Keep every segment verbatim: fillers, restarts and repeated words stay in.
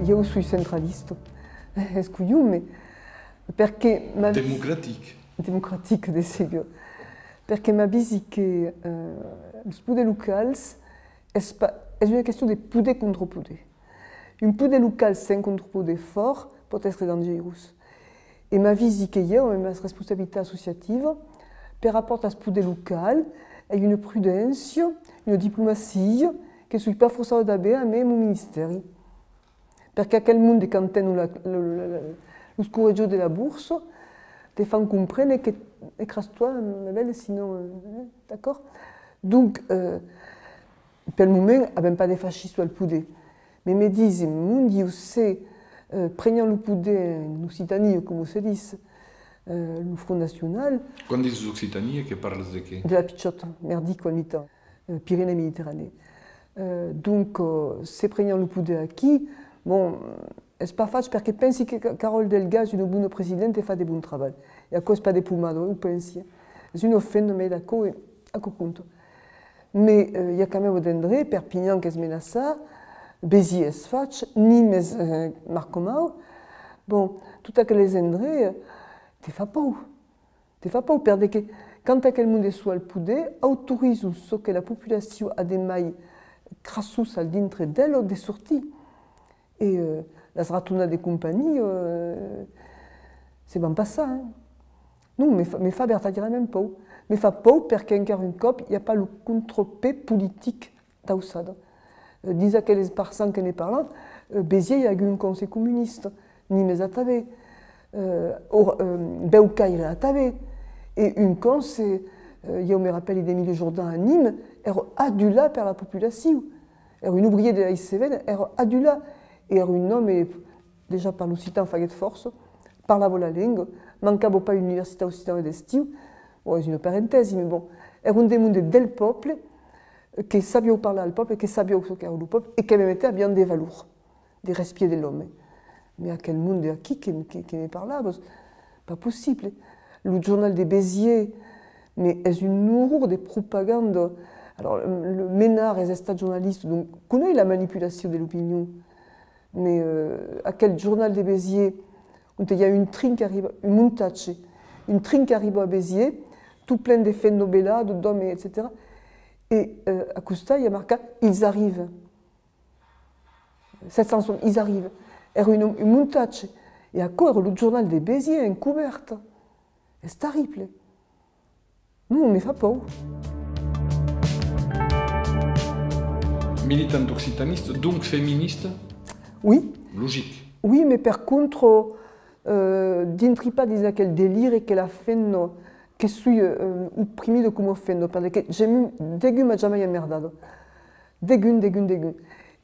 Ieu soi centralista, es colhon, mès perque m'avisi... Democratic. Democratic, de segur. Perque m'avisi que, eh, los poders locals es pas, es una question de poder contra poder. Un poder local sens contra-poder fòrt pòt èstre dangerós. E m'avisi que ieu, amb mas responsabilitats associativas, per rapòrt al poder local, ai una prudéncia, una diplomacia que soi pas forçada d'aver amé mon ministèri. Perque aquel monde, quand tenon la, la, la, la, los corretjors de la borsa, te fan comprene que ecrasa-toi, ma bèla, sinon, eh, d'acòrd? Donc, eh, pel moment, avèm pas de fascistas al poder. Mès me disen, mon Dieu, se, eh, prenián lo poder en Occitània, coma se ditz, eh, lo Front Nacional. Quand dises Occitània, que parles de qué? De la pichòta, merdic, quan mitan, eh, Pyrénées-Méditerranée. Eh, donc, eh, se prenián lo poder aquí, bon, es pas fach perque pensi que Ca-, Carole Delga es una bona presidenta e fa de bon trabalh. E aquò es pas de pomada, o pensi. Es una femna, mès d'aquò, e aquò compta. Mès, eh, i a quand même d'endrets, Perpinhan qu'es menaçat, Béziers es fach, Nimes es, eh, marcomau. Bon, tot aqueles endrets, eh, te fa paur. Te fa paur, per de que, quand aquel monde son al poder, autorizan çò que la populacion a de mai crassós al dintre d'ela de sortir. E, eh, las ratonas de companhiá, eh, se van passar, hein. Non, me fa, me fa vertadièrament paur. Me fa paur perque, encara un còp, i a pas lo contrapè politic d'auçada. Eh, dins aqueles passants que ne parlan, eh, Béziers i a agut un conselh comunista, Nimes atanben, eh, Or-, eh, Beaucaire atanben, e un conselh, eh, ieu me rapèli d'Émile Jourdan a Nimes, èra adulat per la populacion. Èra un obrièr de l'A I C N, èra adulat, e èra un òme, dejà parlar occitan faguèt fòrça, parlava la lenga, mancava pas una universitat occitana d'estiu, bon, es una parentèsi, mès bon, èra un de monde del pòble, que sabián parlar al pòble, que sabián çò qu'èra lo pòble, e que mème avián de valors, de respècte de l'òme. Mès aquel monde aquí que, que, que me parlavas, pas possible. Lo jornal de Béziers, mès es un orror de propaganda. Alors, lo Ménard es estat jornalista, donc coneis la manipulacion de l'opinion. Mès, eh, aquel jornal de Béziers, ont i a un trin qu'arriba, un montatge, un trin qu'arriba a Béziers, tot plen de femnas beladas, d'òmes, etcetèra. E, eh, a costat, i a marcat: Ils arrivent. Sèt cents, Ils arrivent. Èra un, un montatge. E aquò èra lo jornal de Béziers encobèrt. Es terrible. Non, me fa paur. Militant occitanista, donc feminista? Oui. Logic. Oui, mès per contra, eh, dintri pas dins aquel delire que la femna, que soi, eh, oprimida coma femna, perque jamai, degun m'a jamai emmerdada. Degun, degun, degun.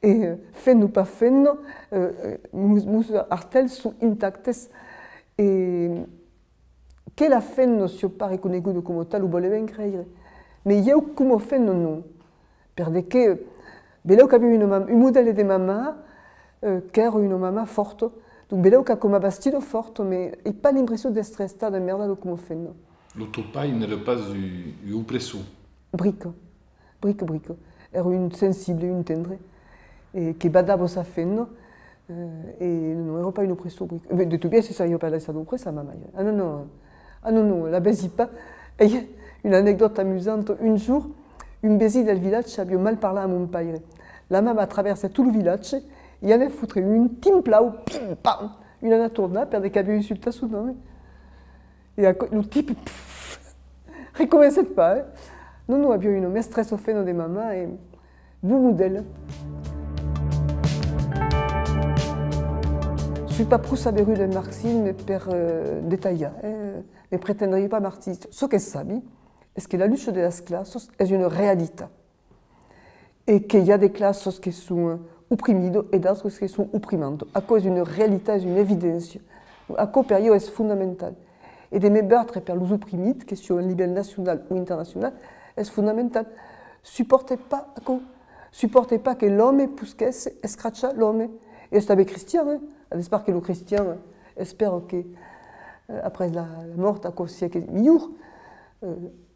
E, eh, femna o pas femna, eh, eh, mos, mos artèls son intactes. E que la femna siá pas reconeguda coma tal, o vòle ben creire. Mès ieu, coma femna, non. Per de que, belèu qu'aviái una mam-, un modèl de mamà, eh, qu'èra una mamà fòrta. Donc, belèu qu'aquò m'a bastida fòrta, mès ai pas l'impression d'èstre estada emmerdada coma femna. Lo ton paire n'èra pas un, un opressor? Brica. Brica, brica. Èra un sensible, un tendre, e que badava sa femna, eh, e non, èra pas un opressor, brica. E ben, de tot biais, se seriá pas laissada opressar, ma maire. Ah non, non. Ah non, non, la vesi pas. E una anecdòta amusanta, un jorn, un vesin del vilatge aviá mal parlat a mon paire. La mamà travèrsèt tot lo vilatge, i anèt fotre un timplau, pim, pam! Un anat tornar per de qu'aviá insultat son òme. E aquò, lo tipe, pff, recomencèt pas, eh? Non, non, aviá una mestressa femna de mamà e bon modèl. Soi pas pro saberuda en marxisme per, eh, detalhar, eh? Me pretendriái pas marxista. Çò que sabi es que la lucha de las classas es una realitat. E que i a de classas que son, eh, oprimidas e d'autras que son oprimantas. Aquò es una realitat, es una evidéncia. Aquò per ieu es fondamental. E de me batre per los oprimits, que siá a nivèl nacional o internacional, es fondamental. Supòrte pas aquò. Supòrte pas que l'òme posquèsse escrachar l'òme. E es tanben cristian, eh? A despart que lo cristian, eh, espèra que, eh, après la, la mòrt, aquò siá que milhor, eh,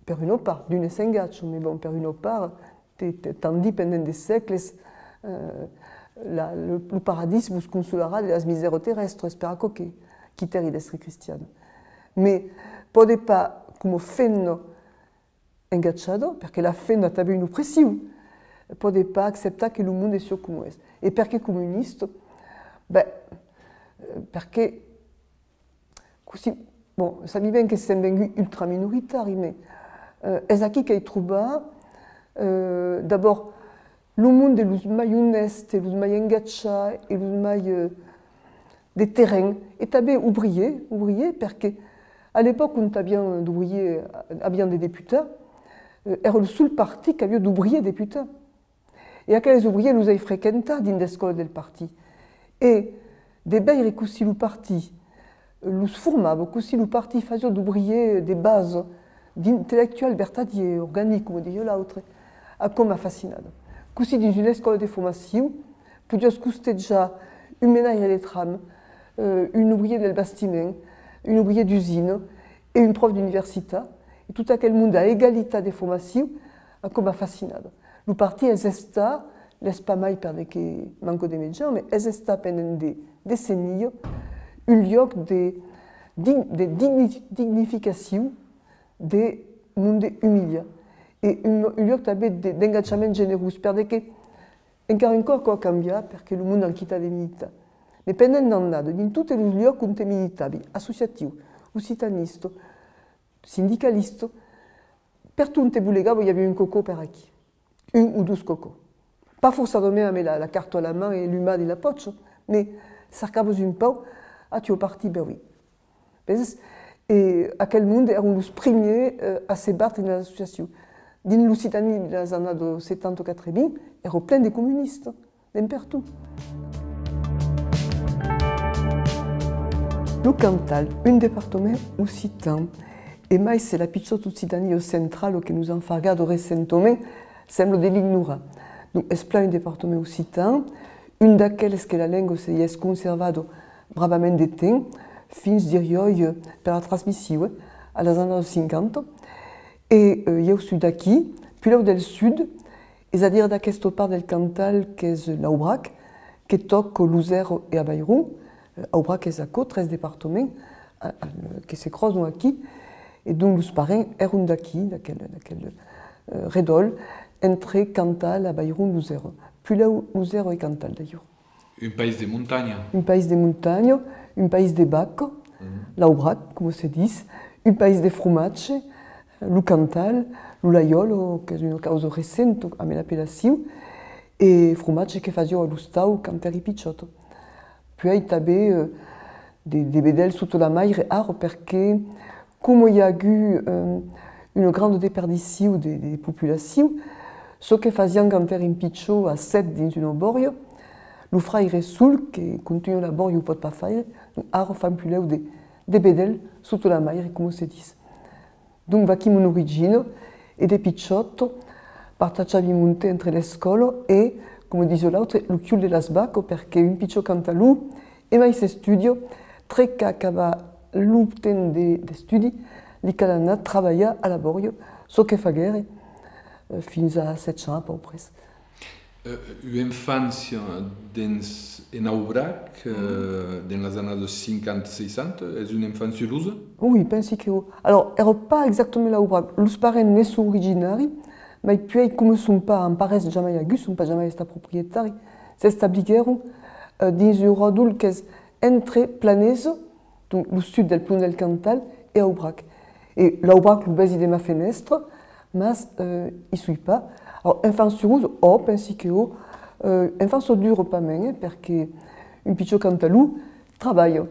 per una part, d'unes s'engatjan, mès bon, per una part, te, te, tant dit pendent de sègles, eh, La, lo, lo paradís vos consolarà de las misèras terrèstras, per aquò que quitèri d'èstre cristiana. Mès pòde pas, coma femna engatjada, perque la femna a tanben una pression, pòde pas acceptar que lo monde siá coma es. E perqué comunista? Ben, eh, perque Cossí, bon, sabi ben que sèm venguts ultraminoritari, mès, eh, es aquí qu'ai trobat, eh, d'abòrd, lo monde los mai onèstes, los mai engatjats e los mai, eh, de terren, e tanben obrièrs, obrièrs, perque a l'epòca ont avián d'obrièrs, avián de deputats, eh, èra lo sol partit qu'aviá d'obrièrs deputats. E aqueles obrièrs los ai frequentats dins d'escòlas del partit. E de veire cossí lo partit los formava, cossí lo partit fasiá d'obrièrs de basa, d'intellectuals vertadièrs, organics, coma diriá l'autre, aquò m'a fascinada. Cossí dins una escòla de formacion podiás costejar un menaire de tram, eh, un obrièr del bastiment, un obrièr d'usina e un pròf d'universitat, e tot aquel monde a egalitat de formacion, aquò m'a fascinada. Lo partit es estat, l'es pas mai per de que manca de mejans, mès es estat pendent de decennias un luòc de dign-, de digni-, dignificacion de monde umiliat e un, un luòc tanben de, d'engatjament generós, per de que encara un còp aquò a cambiat, perque lo monde an quitat de militar. Mès pendent d'annadas, dins totes los luòcs ont militavi, associatiu, occitanista, sindicalista, pertot ont te bolegava i aviá un cocò per aquí, un o dos cocòs. Pas forçadament amb la, la carta a la man e l'umà dins la pòcha, mès cercavas un pauc, ah, tu es partit, ben oui. Veses? E aquel monde èran los primièrs, eh, a se batre dins las associacions. Dins l'Occitània de las annadas setanta quatre-vints, èra plen de comunistas, d'en pertot. Lo Cantal, un departament occitan, e mai se la pichòta Occitània centrala que nos an fargada recentament sembla de l'ignorar. Donc, es plan un departament occitan, un d'aqueles que la lenga se i es conservada bravament de temps, fins, diriái, per la transmission, eh, a las annadas cinquanta. E, eh, ieu soi d'aquí, puslèu del sud, es a dire d'aquesta part del Cantal qu'es l'Aubrac, que tòca Losera e Avairon. Eh, Aubrac es aquò, tres departaments, a, a, que se cròsan aquí, e donc los parents èran d'aquí, d'aquel, d'aquel, eh, redòl, entre Cantal, Avairon, Losera. Puslèu Losera e Cantal, d'ailleurs. Un país de montanha. Un país de montanha, un país de vaca, l'Aubrac, coma se ditz, un país de fromatge, lo Cantal, lo Laiòla, qu'es una causa recenta amb l'apellacion, e fromatge que fasiá a l'ostau quand èri pichòta. Puèi tanben, eh, de, de vedèls sota la maire, ara, perque coma i a agut, eh, una granda desperdicion de, de populacion, çò que fasián quand èran pichòts a sèt dins una bòria, lo fraire sol que contunha la bòria o pòt pas faire, donc ara fan puslèu de, de vedèls sota la maire, coma se ditz. Donc vaquí mon origina, e de pichòt partatjavi mon temps entre l'escòla e, coma disiá l'autre, lo cuol de las vacas, perque un pichòt cantalon, e mai s'estudia, tre qu'acabar lo temps de, d'estudi, li cal anar trabalhar a la bòria, çò que faguère, eh, fins a sèt ans a pauc près. Eh, ua enfància dens, en Aubrac, eh, dens las annadas cinquanta seissanta, es una enfància ulosa? Oui, pensi que o-, alors, èra pas exactament l'Aubrac. Los parents ne son originaris, mai puèi, coma son pas, an pas res jamai agut, son pas jamai estats proprietaris, s'establiguèron, eh, dins un ròdol qu'es entre Planesa, donc lo sud del plomb del Cantal, e Aubrac. E l'Aubrac lo vesi de ma fenèstra, mas, eh, i soi pas. Alors, enfància ulosa, ò, pensi que ò, eh, enfància dura pasmens, eh, perque un pichòt cantalon trabalha.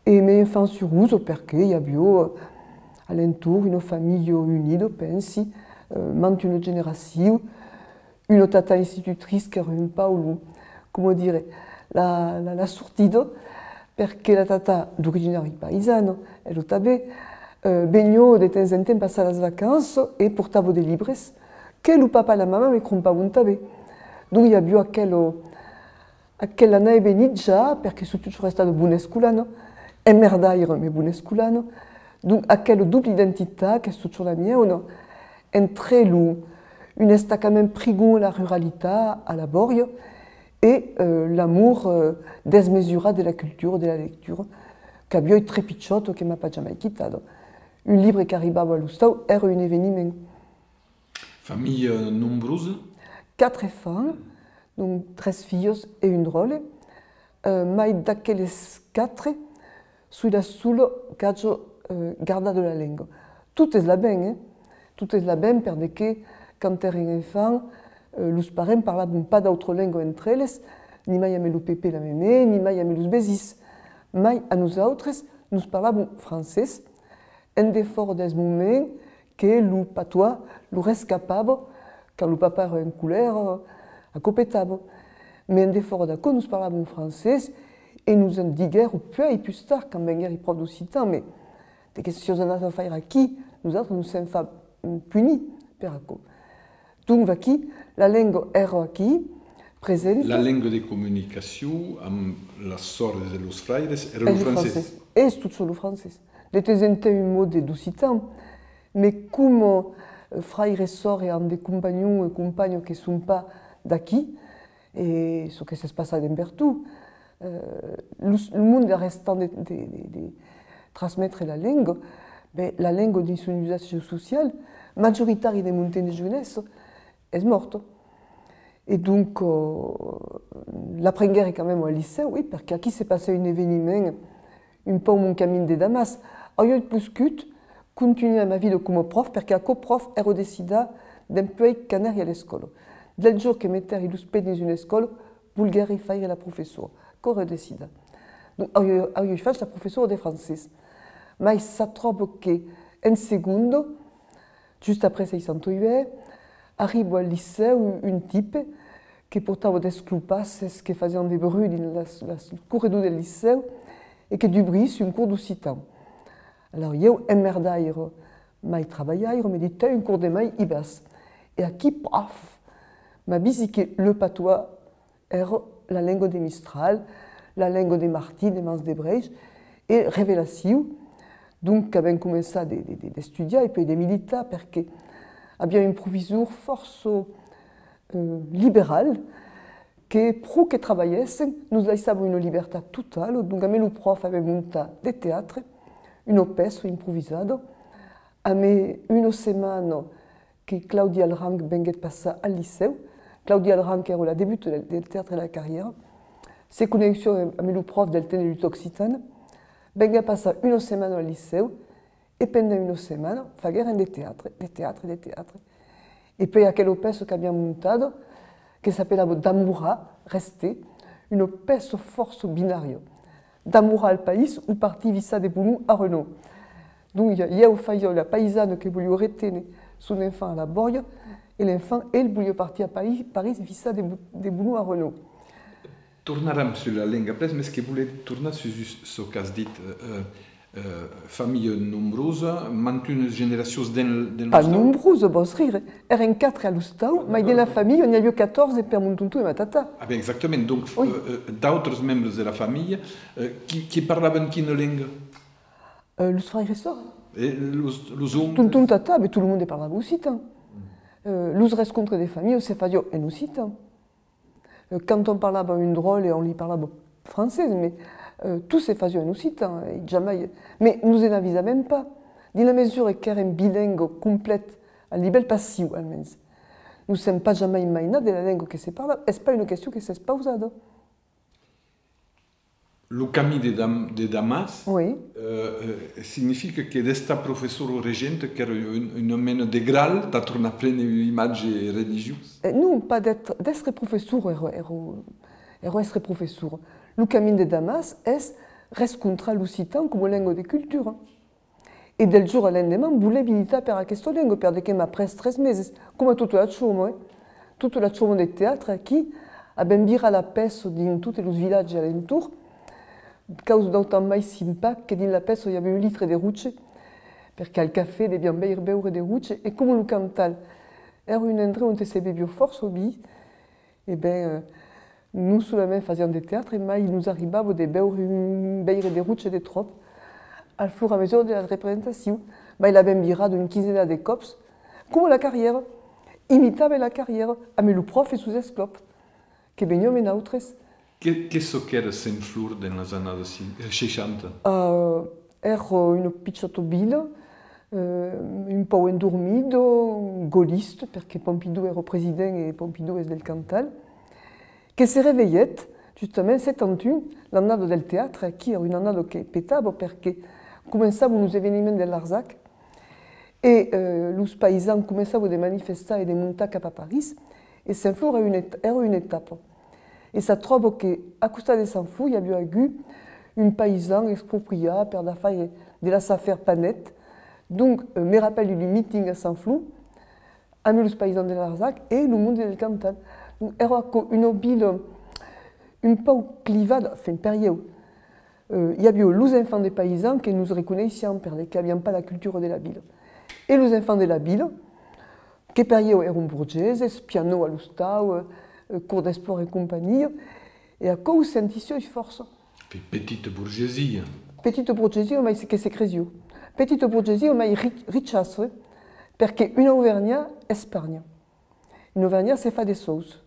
E mès enfància ulosa, perque i aviá, eh, a l'entorn una familha unida, pensi, eh, mantuna generacion, una tata institutritz qu'èra un pauc lo, coma dire, la, la, la sortida, perque la tata, d'originari païsana, ela tanben, eh, veniá de temps en temps passar las vacanças e portava de libres que lo papà e la mamà me crompavan tanben. Donc i aviá aquela, aquela anar e venir ja, perque soi totjorn estada bona escolana, emmerdaira, mès bona escolana. Donc aquela dobla identitat qu'es totjorn la miauna, entre lo, un estacament prigond a la ruralitat, a la bòria, E, eh, l'amor, eh, desmesurat de la cultura, de la lectura, qu'aviái tre pichòta, que m'a pas jamai quitada. Un libre qu'arribava a l'ostau èra un eveniment. Familha nombrosa? Quatre enfants, donc tres filhas e un dròlle. Eh, mai d'aqueles quatre, soi la sola qu'aja, eh, gardat la lenga. Totes l'avèm, eh? Totes l'avèm per de que, quand èrem enfants, eh, los parents parlavan pas d'autra lenga entre eles, ni mai amb lo pepè e la memè, ni mai amb los vesins. Mai a nosautres, nos parlavan francés, en defòra dels moments que lo patois lo rescapava, quand lo papà èra en colèra, aquò petava. Mai en defòra d'aquò, nos parlavan francés e nos en diguèron puèi, pus tard, quand venguèri pròf d'occitan, mai de que siás anat a faire aquí, nosautres nos sèm fach punir per aquò. Donc, vaquí, la lenga èra aquí, presenta. La lenga de comunicacion amb las sòrres e los fraires èra lo francés. Es lo francés. Es totjorn lo francés. De temps en temps un mot de, d'occitan, mai coma, eh, fraire e sòrre an de companhons e companhas que son pas d'aquí, e çò que s'es passat en Bertú, eh, los, lo monde arrestant de, de, de, de transmetre la lenga, ben, la lenga dins son usatge social, majoritari de mon temps de joinessa, es mòrta. E donc, eh, l'aprenguèri quand même al licèu, oui, perque aquí se passèt un eveniment, un pauc mon camin de Damas. Auriái poscut contunhar ma vida coma pròf, perque aquò pròf èra decidat dempuèi qu'anèri a l'escòla. Del jorn que metèri los pès dins una escòla, volguèri faire la professora. Aquò èra decidat. Donc, auriái, auriái fach la professora de francés. Mai s'atròba que, en segonda, just après seissanta-uèch, arriba al licèu un tipe que portava d'esclopasses que fasián de bruit dins las, las corredors del licèu e que dubrís un cors d'occitan. Alòrs, ieu, emmerdaire, mai trabalhaire, me ditèi un cors de mai i vas. E aquí, paf, m'avisi que le patois èra la lenga de Mistral, la lenga de Martin, de Mans de Brèis, e revelacion. Donc, qu'avèm començat de, de, de, d'estudiar e puèi de militar, perque aviam un provisor fòrça, eh, liberal, que pro que trabalhèssem, nos laissava una libertat totala, donc, amb lo pròf avèm montat de teatre, una pèça improvisada, amb una setmana que Claudi Alranc venguèt passar al licèu. Claudi Alranc èra la debuta del, del teatre de la Carrièra. Se coneisson amb lo pròf del temps de luta occitana. Venguèt passar una setmana al licèu e pendent una setmana faguèrem de teatre, de teatre, de teatre. E puèi aquela pèça qu'aviam montada, que s'apelava Damborar, rester, una pèça fòrça binària. Damborar al país o partir viçar de Bolon a Renault. Donc, ieu fasiái la païsana que voliá reténer son enfant a la bòria e l'enfant, el, voliá partir a París, París viçar de, de Bolon a Renault. Tornaram sus la lenga après, mes que vole tornar sus çò qu'as dit, eh, eh, familha nombrosa, mantunas generacions dens, dens l'ostau? Pas nombrosa, vòs rire. Èrem quatre a l'ostau, mai dins la familha n'i aviá quatòrze per mon tonton e ma tata. Ah ben, exactament. Donc, eh, eh, d'autres membres de la familha, eh, qui, qui parlavan quina lenga? Eh, los fraires e sòrres. E los, los oncles? Tonton, tata, ben, tot lo monde parlava occitan. Eh, los rescontres de familha se fasián en occitan. Eh, quand on parlava un dròlle, on li parlava francés, mais, eh, tot se fasiá en occitan, e jamai, mais nos en avisàvem pas. Dins la mesura qu'èrem bilenga complet, al nivèl passiu almens, nos sèm pas jamai mainats de la lenga que se parla, es pas una question que s'es pausada. Lo camin de Dam-, de Damas, oui, eh, eh, significa que d'estar professora o regenta, qu'èra un, una mena de gral tà tornar prene un imatge religiós? Eh, non, pas d'être, d'èstre professor, èra, èra, èra èstre professor. Lo camin de Damas es rescontrar l'occitan coma lenga de cultura. E del jorn al lendeman, voler militar per aquesta lenga, per de que m'a pres tres meses, coma tota la chorma, eh? Tota la chorma de teatre aquí, avèm virat la pèça dins totes los vilatges a l'entorn, causa d'autant mai simpac que dins la pèça i aviá un litre de roche, perque al cafè deviam beir, beure de roche, e coma lo Cantal èra un endrech onte se beviá fòrça vin, e ben, eh, non solament fasiam de teatre, mai nos arribava de beure un veire de roche de tròp al fur e a mesura de las representacions. Mai l'avèm virada un quinzenat de còps, coma la Carrièra, imitava la Carrièra, amb lo pròf e sos esclòps. que veniam en autres. Que, que çò qu'èra Sent Flor dens las annadas si-, eh, seishanta? Euh, èra una pichòta vila, euh, un pauc endormida, gaullista, perque Pompidou èra president e Pompidou es del Cantal, que se revelhèt justament setanta un, l'annada del teatre, aquí èra una annada que petava, perque començavan los eveniments del Larzac, e, euh, los païsans començavan de manifestar e de montar cap a París, e Sent Flor èra una et-, èra una etapa. E s'atròba que, a costat de Sent Flor, i aviá agut un païsan expropriat per d'afaires, de las afairs pas net. Donc, euh, me rapèli d'un meeting a Sent Flor, amb los païsans de Larzac e lo monde del Cantal. Donc, èra aquò una vila un pauc clivada, enfin, per ieu. Euh, i aviá los enfants de païsans que nos reconeissián per de que avián pas la cultura de la vila. E los enfants de la vila, que per ieu èran borgeses, piano a l'ostau, euh, cours d'espòrt e companhia, e aquò o sentissiái fòrça. Pe-, petita borgesia. Petita borgesia, mai se, que se cresiá. Petita borgesia, mai ri-, richassa, eh? Perque un auvernhat espàrnia. Un auvernhat se fa de sòus.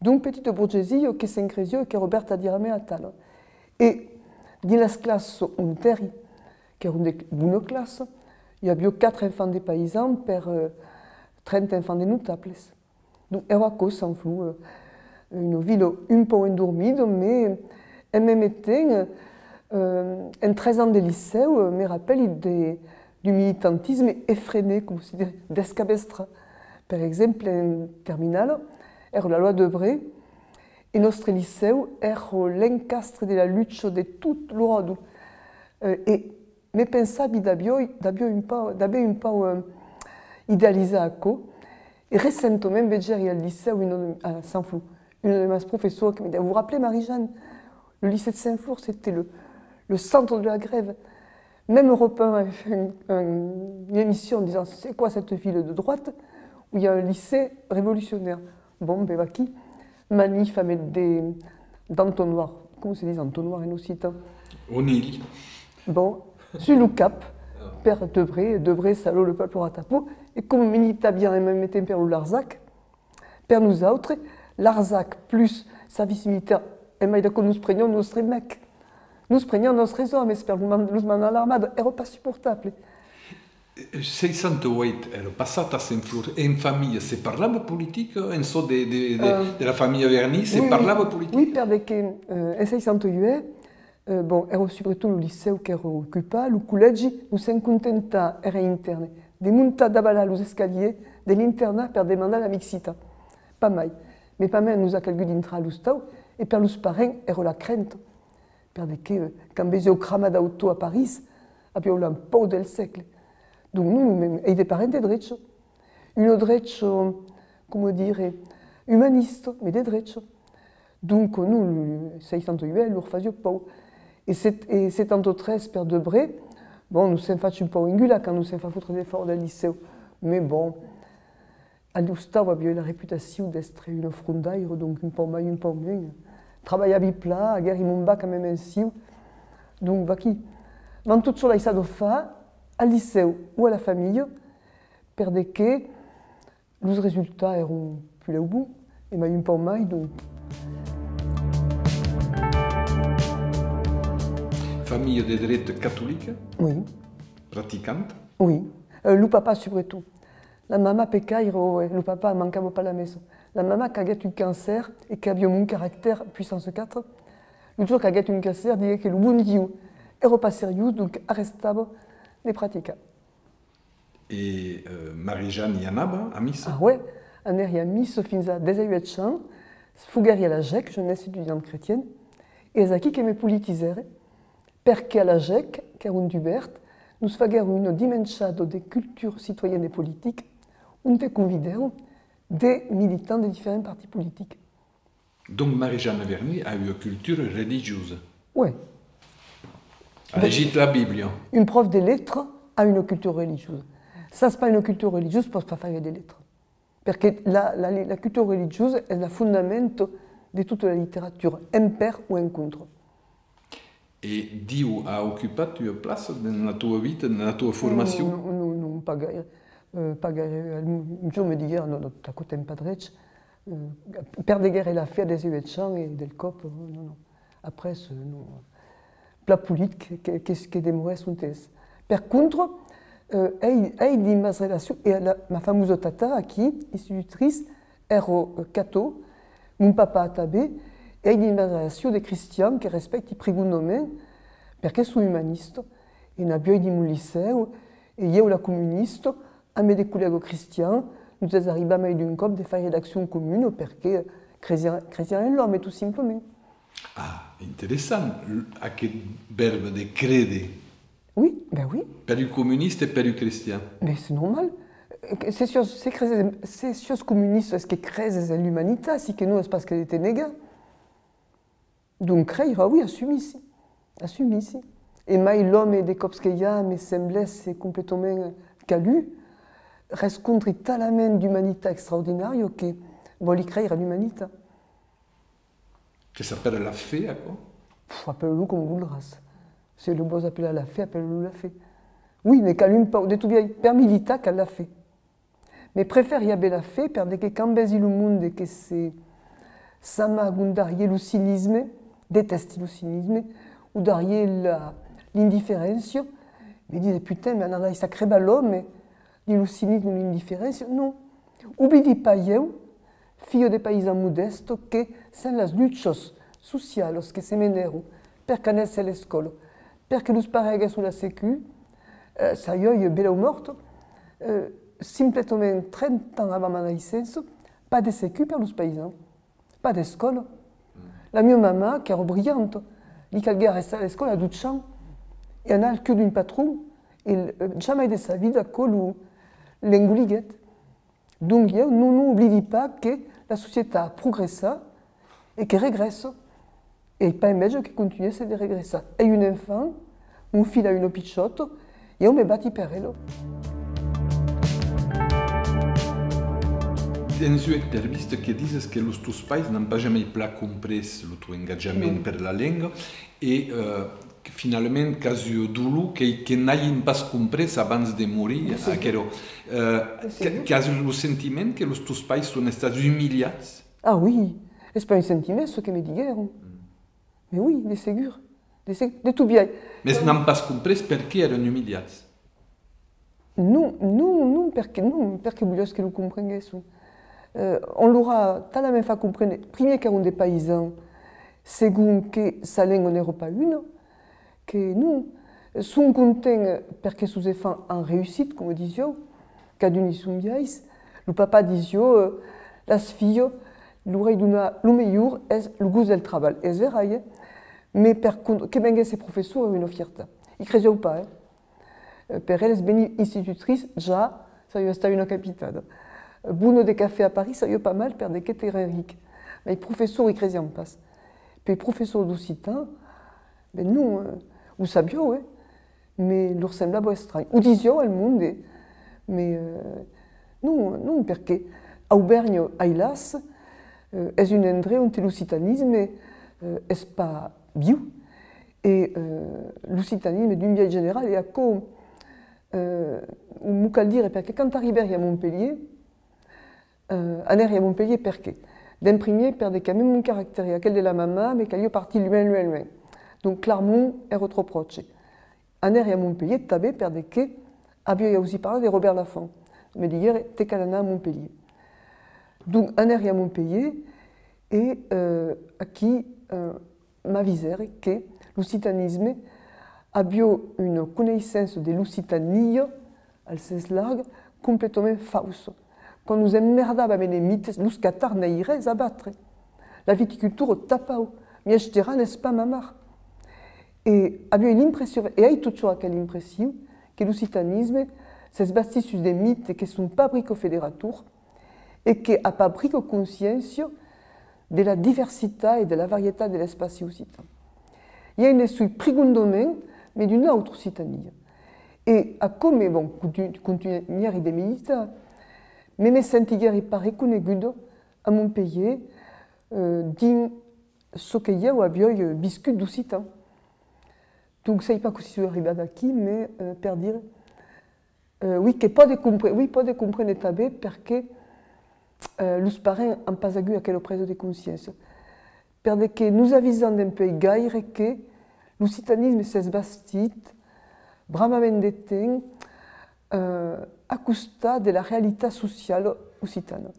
Donc, petita borgesia que se'n cresiá e qu'èra obèrta a dire mai atal. E dins las classas ont èri, qu'èran de bona classa, i aviá quatre enfants de païsans per, euh, trenta enfants de notables. Donc, èra aquò, Sent Flor, euh, una vila un pauc endormida, mais en mème temps, euh, en tres ans de licèu, euh, me rapèli de, d'un militantisme efrenet, coma se ditz, descabestrat. Per exemple, en terminala, èra la loi Debré, e nòstre licèu èra l'encastre de la lucha de tot l'òrda. Euh, e me pensavi d'aviá, d'aviá un pauc, d'aver un pauc, euh, idealizat aquò. E recentament vegèri al licèu, una de, a Sent Flor, una de mas professoras que me ditz: « Vous vous rappelez, Marie-Jeanne, le lycée de Saint-Flour, c'était le, le centre de la grève. » Même Europe un avait fait un, un, une émission en disant: « C'est quoi cette ville de droite où il y a un lycée révolutionnaire ? » Bon, ben vaquí, manif amb de, d'entonnoirs, comment se dit entonnoir en occitan ? Onilh. Bon, sus lo cap, per Debré, Debré, Salò, le peuple ratapo, e coma militaviam en mème temps per lo Larzac, per nosautres, Larzac plus servici militaire, e mai d'aquò nos preniam nòstre mec, nos preniam nòstres òmes per los man-, los mandar a l'armada, èra pas suportable. Seissanta uèit èra passat a Sent Flor. En familha se parlava politica? En çò de, de, de, euh, de la familha Verny se parlava politica? Oui, oui, per de que, euh, en seissanta uèit, euh, bon, èra subretot lo licèu qu'èra ocupat, lo collègi, nos sèm contentats, èra intèrne, de montar davalar los escalièrs de l'internat per demandar la mixitat. Pas mai. Mes pas mai nos a calgut dintrar a l'ostau, e per los parents èra la crenta. Per de que, euh, quand vesián cramar d'autòs a París, avián la paur del sègle. Donc non, non, mème, èi de parents de drecha. Una drecha, coma dire, umanista, mes de drecha. Donc non, lo, lo seissanta uèit lor fasiá paur. E set-, e setanta tres per Debré, bon, nos sèm fach un pauc engular quand nos sèm fach fotre defòra del licèu. Mes bon, a l'ostau aviái la reputacion d'èstre una frondaira, donc un pauc mai, un pauc mens. Trabalhavi plan, aguèri mon bac amb mencions. Donc vaquí. M'an totjorn laissada far, al licèu o a la familha, per de que los resultats èran puslèu bons, e mai un pauc mai, donc. Familha de drech catolica? Oui. Practicanta? Oui. Euh, lo papà subretot. La mamà pecaira, e lo papà mancava pas la messa. La mamà qu'aguèt un cancèr e qu'aviá mon caractèr puissance quatre. Lo jorn qu'aguèt un cancèr, diguèt que lo bon Dieu èra pas seriós, donc arrestava de practicar. E, euh, Marie-Jeanne i anava a missa? Ah ouais, anèri a missa fins a dètz-e-uèch ans, foguèri a l'AGEC, Jeunesse Étudiante Chrétienne, e es aquí que me politizère, perque a l'AGEC, qu'èra un dubèrt, nos faguèron una dimenjada de cultura citoyenne e politica, onte convidèron de militants de diferents partits politics. Donc Marie-Jeanne Verny a ua cultura religiosa. Oui. A legit la Bíblia. Un prof de letras a una cultura religiosa. S'as pas una cultura religiosa, pòs pas faire de letras. Perque la, la, la cultura religiosa es la fondamenta de tota la literatura, en per o en contra. E Diu a ocupat ua plaça dens la tua vita, dens la tua formacion? Non, non, non, pas gaire. Euh, pas gaire. Un jorn me diguèron: « Non, non, t'acotèm pas drech. » Eh, perdeguère la fe a dètz-e-uèch ans e del còp, eh, non, non. Après, eh, non. Plan polit que, que, que, que demorèsse ont es. Per contra, eh, ai, ai dins mas relacions, e la, ma famosa tata aquí, institutrice, èra, eh, catò, mon papà tanben, e ai dins mas relacions de cristians que respècti prigondament, perque son umanistas, e n'aviái dins mon licèu, e ieu la comunista, ambe de collègas cristians, nos es arribat mai d'un còp de faire d'accions comunas perque cresiam, cresiam en l'òme, tot simplament. Ah, interessant, l-, aqueth vèrbe de créder. Oui, ben oui. Per un comunista e per un cristian. Mais c'est normal. Euh, se siás, se creses, se siás comunista es que creses en l'umanitat, si que non es pas que de te negar. Donc, creire, oui, assumir-se. Assumir-se. E mai l'òme, de còps que i a, me semblèsse completament calut, rescontri talament d'umanitat extraordinària que vòli creire a l'umanitat. Que s'apèla la fe, aquò? Pff, apèla-lo coma voldràs. Se lo vòs apelar la fe, apèla-lo la fe. Oui, me cal un pauc, de tot biais, per militar cal la fe. Me prefèri aver la fe per de que quand vesi lo monde que se s'amagan darrier lo cinisme, detèsti lo cinisme, o darrier la, l'indiferéncia, me dise, putain, me anarà laissar crebar l'òme dins lo cinisme o l'indiferéncia. Non. Oblidi pas ieu, filha de païsan modèsta, que sens las luchas socialas que se menèron per qu'anèsse a l'escòla, per que los parents aguèsson la secu, eh, saiái bèla o mòrta, eh, simpletament trenta ans avant ma naissença, pas de secu per los païsans, pas d'escòla. La miá mamà, qu'èra brilhanta, li calguèt arrestar l'escòla a dotze ans e anar al cur d'un patron, e, eh, jamai de sa vida aquò lo, l'engoliguèt. Donc, ieu non, non oblidi pas que la societat a progressat e que regrèssa. E ai pas enveja que contunhèsse de regressar. Ai un enfant, mon filh a una pichòta, ieu me bati per ela. Dens ua entrevista que dises que los tos pairs n'an pas jamai plan comprés lo ton engatjament per la lenga e, eh, que finalament qu'as ua dolor qu'ei que n'ajan pas comprés abans de morir, aquerò. Eh, que, qu'as lo sentiment que los tos pairs son estats umilhats? Ah oui, es pas un sentiment, çò que me diguèron. Mais oui, de segur. De se-, de tot biais. Mes n'an pas comprés perqué èran umilhats. Non, non, non, perque, non, perque voliás que lo comprenguèsson? Eh, on lor a talament fach comprene, primièr qu'èran de païsans, segon que sa lenga n'èra pas una, que non, son contents perque sos enfants an reüssit, coma disiáu, cadun dins son biais. Lo papà disiá, eh, las filhas, lor ai donat lo melhor, es lo gost del trabalh. Es verai, eh? Mes per contra, que venguèsse professor èra una fiertat. I cresiáu pas, eh? Eh, per eles, venir institutrice, ja, sariá estat una capitada. Eh, bona de cafè a París, sariá pas mal per de qué terren ric. Mai professor, i cresián pas. Puèi professor d'occitan, ben non, eh, o sabiáu, eh? Mes lor semblava estranh. O disiáu al monde, mes, eh, non, non, perque Auvèrnha, ailàs, eh, es un endrech onte l'occitanisme, eh, es pas viu, e, eh, l'occitanisme d'un biais general, e aquò, eh, m'o cal dire, perque quand arribèri a Montpelhièr, eh, anèri a Montpelhièr perqué? D'en primièr, per de qu'amé mon caractèri, aquel de la mamà, me caliá partir luènh, luènh, luènh. Donc Clermont èra tròp pròche. Anèri a Montpelhièr tanben per de que aviái ausit parlar de Robèrt Lafont. Me diguère, te cal anar a Montpelhièr. Donc anèri a Montpelhièr e, eh, aquí, eh, m'avisère que l'occitanisme aviá una coneissença de l'occitania, al sens larg, completament faussa. Quand nos emmerdava amb de mites, los catars n'aguèri res a batre. La viticultura tapau, mièg terran es pas mamar. E aviái l'impression, e ai totjorn aquela impression, que l'occitanisme s'es bastit sus de mites que son pas brica federators e que a pas brica consciéncia de la diversitat e de la varietat de l'espaci occitan. I a un estiu prigondament, mes d'una autra occitania. E aquò me, bon, contu-, contunhèri de militar, mes me sentiguèri pas reconeguda a Montpelhièr, eh, dins çò que ieu aviái, eh, viscut d'occitan. Donc, sai pas cossí soi arribada aquí, mes, eh, per dire, eh, oui, que pòde compre-, oui, pòde comprene tanben perqué Eh, los parents an pas agut aquela presa de consciéncia. Per de que nos avisam dempuèi gaire que l'occitanisme s'es bastit bramament de temps, eh, a costat de la realitat sociala occitana.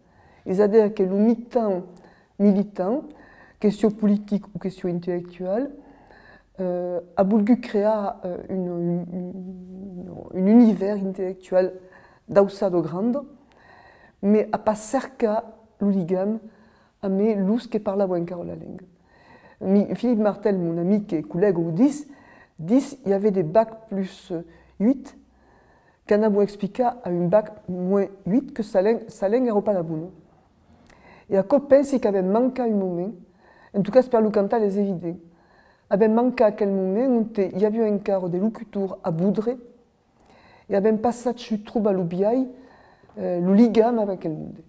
Es a dire que lo mitan militant, que siá politic o que siá intellectual, eh, a volgut crear, eh, un, un, un, un univèrs intellectual d'auçada granda, mai a pas cercat lo ligam amé los que parlavan encara la lenga. Mi-, Philippe Martel, mon amic e collèga, o ditz, ditz: i avè de bac plus huit qu'anavon explicar a un bac moins huit que sa len-, sa lenga èra pas la bona. E aquò, pensi qu'avèm mancat un moment, en tot cas per lo cantal es evident. Avèm mancat aquel moment onte i aviá encara de locutors a vodre, e avèm pas sachut trobar lo biais, eh, lo ligam amb aquel monde.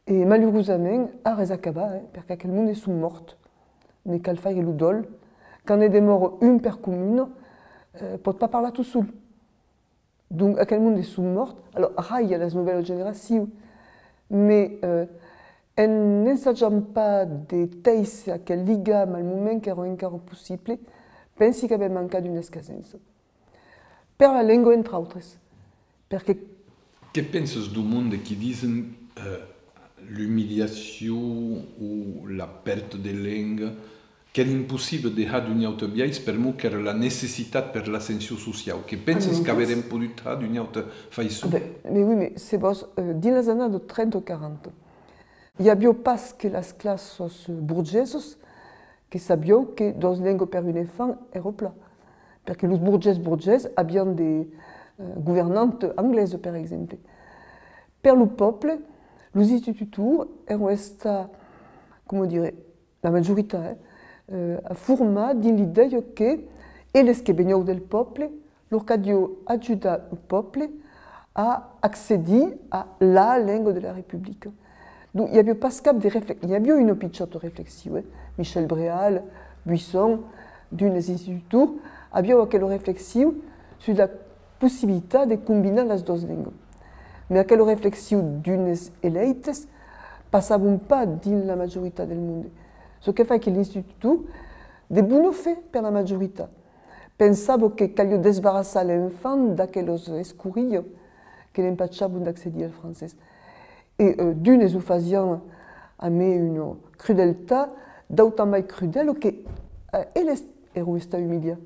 E malurosament, ara es acabat, eh, perque aquel monde son mòrts. Ne cal faire lo dòl. Quand ne demòra un per comuna, eh, pòt pas parlar tot sol. Donc, aquel monde son mòrts. Alors, rai a las novèlas generacions, mai, eh, en ensajant pas de tèisser aquel ligam al moment qu'èra encara possible, pensi qu'avèm mancat d'una escasença. Per la lenga, entre autres, perque... Que pensas dau monde qui disen, eh, l'umiliacion o la pèrta de lenga, qu'èra impossible de har d'un aute biais, per'mor qu'èra la necessitat per l'ascension sociau? Que pensas qu'averem podut har d'una auta faiçon? Ah ben, mais oui, mais se vòs, eh, dins las annadas trenta o quaranta, i aviá pas que las classas borgesas que sabián que doas lengas per un enfant èra plan, perque los borgés borgés avián de, eh, governantas anglesas, per exemple. Per lo pòble, los institutors èran estats, coma dire, la majoritat, eh, eh, formats dins l'idèia que eles que venián del pòble, lor caliá ajudar lo pòble a accedir a la lenga de la Republica. Donc, i aviá pas cap de refle-, i aviá una pichòta reflexion, eh? Michel Bréal, Buisson, d'unes institutors, avián aquela reflexion sus la possibilitat de combinar las doas lengas. Mai aquela reflexion d'unes elèites passavan pas dins la majoritat del monde. Çò que fa que l'institutor, de bona fe per la majoritat, pensava que caliá desbarrassar l'enfant d'aquelas escorilhas que l'empachavan d'accedir al francés. E, eh, d'unes o fasián amé una crudeltat, d'autas mai crudela que, eh, eles èran estats umiliats.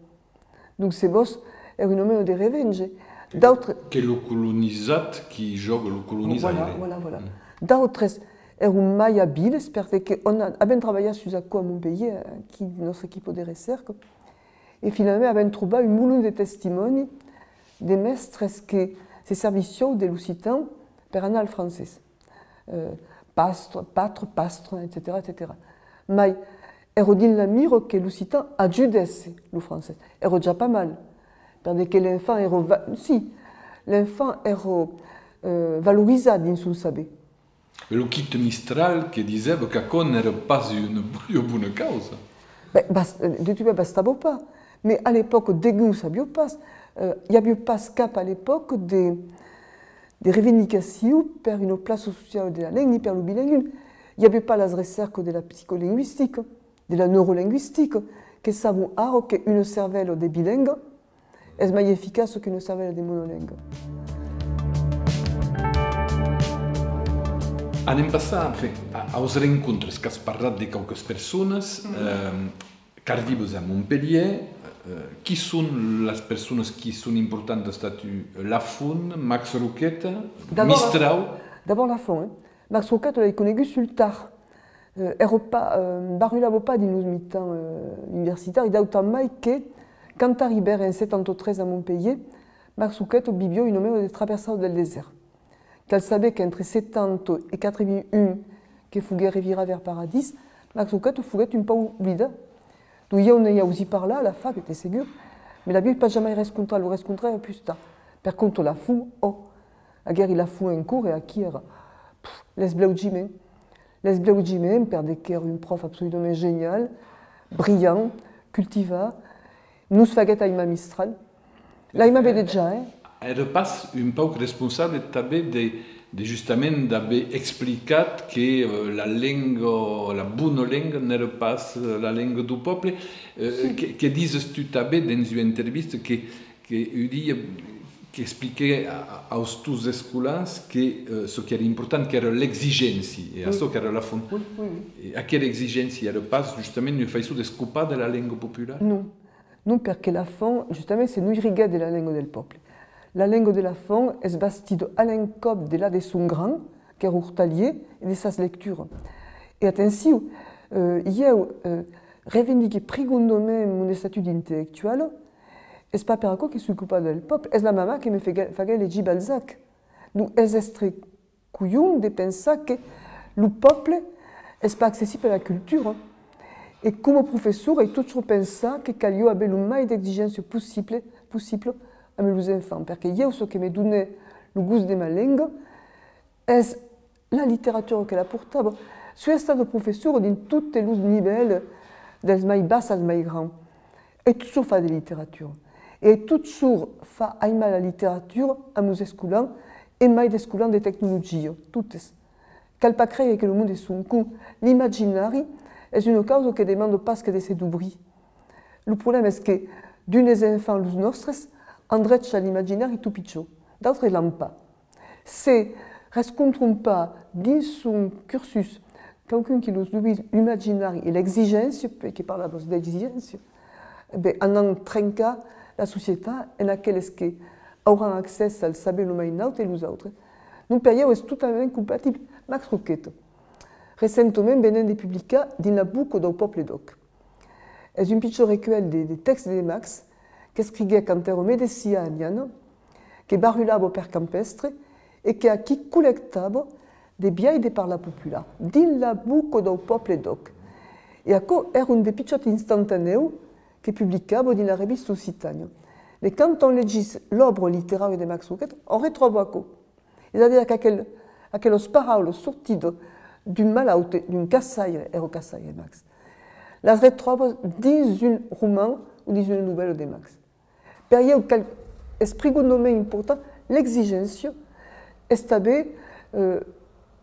Donc, se vòs, èra una mena de revenge. D'autres... Que lo colonizat qui jòga lo colonizaire. Voilà, voilà, voilà. D'autres èran mai abiles, perque on a, avèm trabalhat sus aquò a Montpelhièr, aquí, nòstra equipa de recèrca, e finalament avèm trobat un molon de testimòni de mèstres que se servissián de l'occitan per anar al francés. Eh, pastre, patre, pastre, etcetèra, etcetèra. Mai èra dins la mira que l'occitan ajudèsse lo francés. Èra ja pas mal, per de que l'enfant èra va-, si, l'enfant èra, eh, valorizat dins son saber. E lo quite Mistral que disèva qu'aquò n'èra pas una, una bona causa. Ben, bas-, de tot bastava pas. Mai a l'epòca, degun sabiá pas, eh, i aviá pas cap a l'epòca de, de reivindicacion per una plaça sociala de la lenga ni per lo bilinguisme. I aviá pas las recèrcas de la psicolingüistica, de la neurolingüistica, que sabon ara que una cervèla de bilenga es mai eficaça qu'una cervèla de monolenga. Anem passar, enfin, a, aus rencontres, qu'as parlat de quauques personas, eh, qu'arribas a Montpelhièr, eh, qui son las personas qui son importantas tà tu? Lafont, Max Roqueta, Mistral? D'abòrd Lafont, eh? Max Roqueta l'ai conegut sul tard. Eh, èra pas, eh, barrulava pas dins los mitjans, eh, universitaris, d'autant mai que, quand arribère en setanta tres a Montpelhièr, Max Roqueta viviá una mena de traversada del desèrt. Cal saber qu'entre setanta e quatre-vingt-un, que foguèt revirat vers Paradís, Max Roqueta foguèt un pauc oblidat. Donc, ieu n'ai ausit parlar a la fac, de segur, mai l'aviái pas jamai rescontrat, lo rescontrère pus tard. Per contra Lafont, ò, aguèri Lafont en cors e aquí èra, pff, l'esblaugiment. L'esblaugiment, per de qu'èra un pròf absoludament genial, brillant, cultivat, nos faguèt aimar Mistral. L'aimave dejà, eh? Èra pas un pauc responsable tanben de, De justament d'aver explicat que, eh, la lenga, la bona lenga, n'èra pas, eh, la lenga dau pòble. Eh, que, que dises tu tanben dens ua entrevista que, que un dia qu'expliquè a, a, aus tos escolans que, eh, çò qu'èra important, qu'èra l'exigéncia, e açò qu'èra Lafont. E aquera exigéncia èra pas justament ua faiçon de's copar de la lenga populara? Non. Non, perque Lafont, justament, se noiriguèt de la lenga del pòble. La lenga de Lafont es bastida a l'encòp de la de son grand, qu'èra ortalièr, e de sas lecturas. E atencion, eh, ieu, eh, revendiqui prigondament mon estatut d'intellectuala, es pas per aquò que soi copada del pòble, es la mamà que me faguèt, faguèt legir Balzac. Donc, es èstre colhon de pensar que lo pòble es pas accessible a la cultura. E coma professor, ai totjorn pensat que caliá aver lo mai d'exigéncia possible, possible amb los enfants, perque ieu, çò que me donèt lo gost de ma lenga, es la literatura que la portava. Soi estada professora dins totes los nivèls, dels mai bas als mai grands. Ai totjorn fach de literatura. E ai totjorn fach aimar la literatura a mos escolans e mai d'escolans de tecnologia, totes. Cal pas creire que lo monde es son con. L'imaginari es una causa que demanda pas que de se dobrir. Lo problèma es que d'unes enfants, los nòstres, an drech a l'imaginari tot pichon, d'autres l'an pas. Se rescontron pas dins son cursus quauqu'un qui los dublís l'imaginari e l'exigéncia, perque parlavas d'exigéncia, ben, anam trencar la societat en aqueles que auràn accès al saber lo mai naut e los autres. Donc, per ieu es totalament compatible. Max Roqueta. Recentament venèm de publicar Dins la boca dau pòble d'òc. Es un pichon recuèlh de, de tèxtes de Max qu'escriguèc quand èra medecin a Aniana, que barrulava per campèstre e que aquí collectava de biais de parlar popular dins la boca dau pòble d'òc. E aquò èra un de pichòts instantanèus que publicava dins la revista Occitània. E quand òm legís l'òbra literària de Max Roqueta, òm retròba aquò. Es a dire qu'aquel, aquelas paraulas sortidas d'un malaute, d'un caçaire, èra caçaire Max, las retròbas dins un roman o dins una novèla de Max. Per ieu, cal, es prigondament important, l'exigéncia es tanben, eh,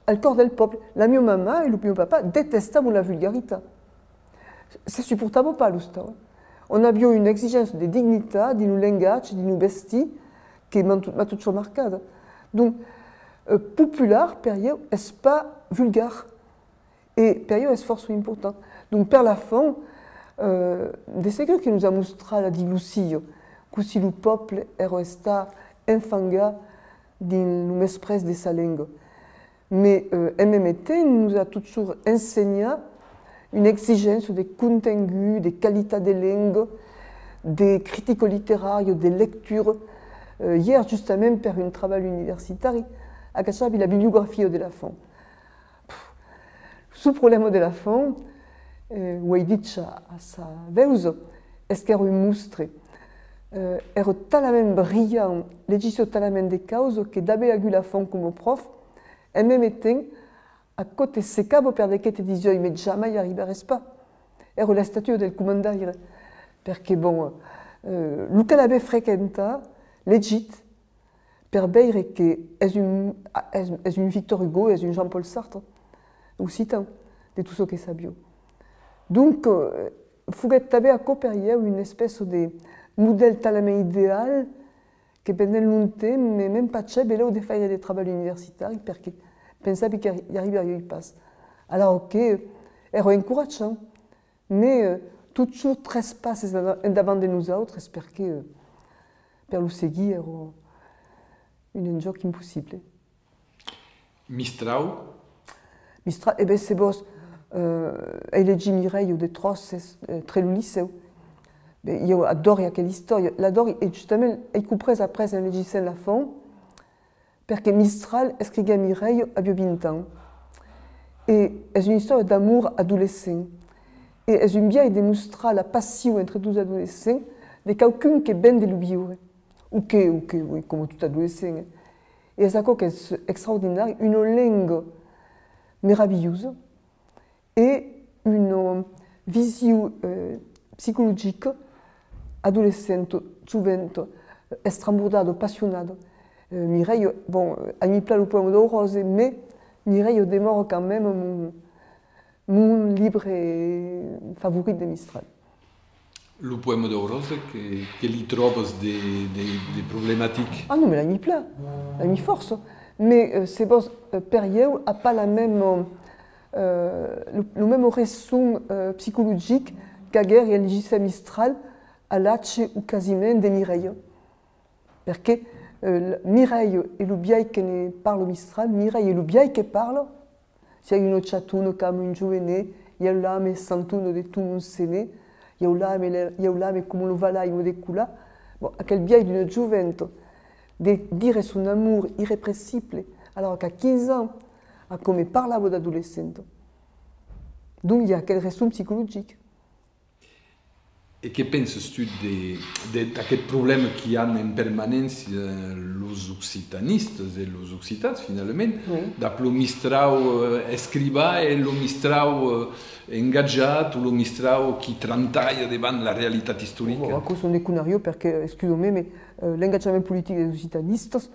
al còr del pòble. La mieu mamà e lo mieu papà detestavan la vulgaritat. Se suportavan pas, los tau. Òm aviá una exigéncia de dignitat dins lo lengatge, dins lo vestir, que m'a to-, m'a totjorn marcada. Donc, eh, popular, per ieu, es pas vulgar. E per ieu es fòrça important. Donc, per Lafont, eh, de segur que nos a mostrat la diglossia, cossí lo pòble èra estat enfangat dins lo mesprètz de sa lenga. Mès, eh, en mème temps, nos a totjorn ensenhat una exigéncia de contengut, de qualitat de lenga, de critica literària, de lectura. Eh, ièr, justament, per un trabalh universitari, agachavi la bibliografia de Lafont. Pff, lo problèma de Lafont, eh, o ai dich a, a sa veusa, es qu'èra un mostre. Eh, èra talament brilhant, legissiá talament de causas que d'aver agut Lafont coma pròf, en mème temps, aquò te secava per de qué te disiái, mès jamai arribarès pas. Èra l'estatua del comandaire. Perque, bon, eh, lo cal aver frequentat, legit, per veire que es un, es, es un Victor Hugo, es un Jean-Paul Sartre occitan, de tot çò que sabiá. Donc, eh, foguèt tanben aquò per ieu una espèça de modèl talament ideal que pendent longtemps me, m'empachèt belèu de faire de trabalh universitari, perque pensavi que i arribariái pas. Alara que èra encoratjant, mès, eh, totjorn tres passes enda-, endavant de nosautres, perque, eh, per lo seguir èra un enjòc impossible. Mistral? Mistral, e ben, se vòs, eh, ai legit Mirèia de tròces, eh, tre lo licèu. Ben, ieu adòri aquela istòria. L'adòri, e justament, ai comprés après en legissent Lafont, perque Mistral escriguèt Mirèia aviá vint ans. E es una istòria d'amor adolescent. E es un biais de mostrar la passion entre dos adolescents de quauqu'un que ven de lo viure. O que, o que, oui, coma tot adolescent, eh. E es aquò qu'es extraordinari, una lenga meravilhosa e una vision, eh, psicologica adolescenta, joventa, estrambordada, passionada. Euh, Mireia, bon, euh, aimi plan lo poèma dau Ròse, mès Mireia demòra quand même mon, mon libre favorit de Mistral. Lo poèma dau Ròse, que, que li tròbas de, de, de problematic? Ah non, mès l'aimi plan, l'aimi fòrça. Mès, euh, se vòs, euh, per ieu, a pas la mèma, euh, lo, lo mèma resson, euh, psicologic qu'aguère en legissent Mistral a l'atge o quasiment de Mireia. Perque, euh, l-, Mireia e lo biais que ne parla Mistral, Mireia e lo biais que parla, siá una chatona qu'ama un jovenet, ieu l'ame, santona de tot mon senet, ieu l'ame, le-, ieu l'ame coma lo valaimo de colar. Bon, aquel biais d'una joventa de dire son amor irrepressible, alòrs qu'a quinze ans, aquò me parlava d'adolescenta. Donc, i a aquel resson psicologic. E que penses tu de, de, d'aqueth problèma qui an en permanéncia, eh, los occitanistas e los occitans, finalament, oui, dab lo Mistrau, eh, escrivan e lo Mistrau, eh, engatjat, o lo Mistrau qui trantalha davant la realitat istorica? Bon, aquò son de conariás, perque, excusa-me, mès, eh, l'engatjament politic dels occitanistas,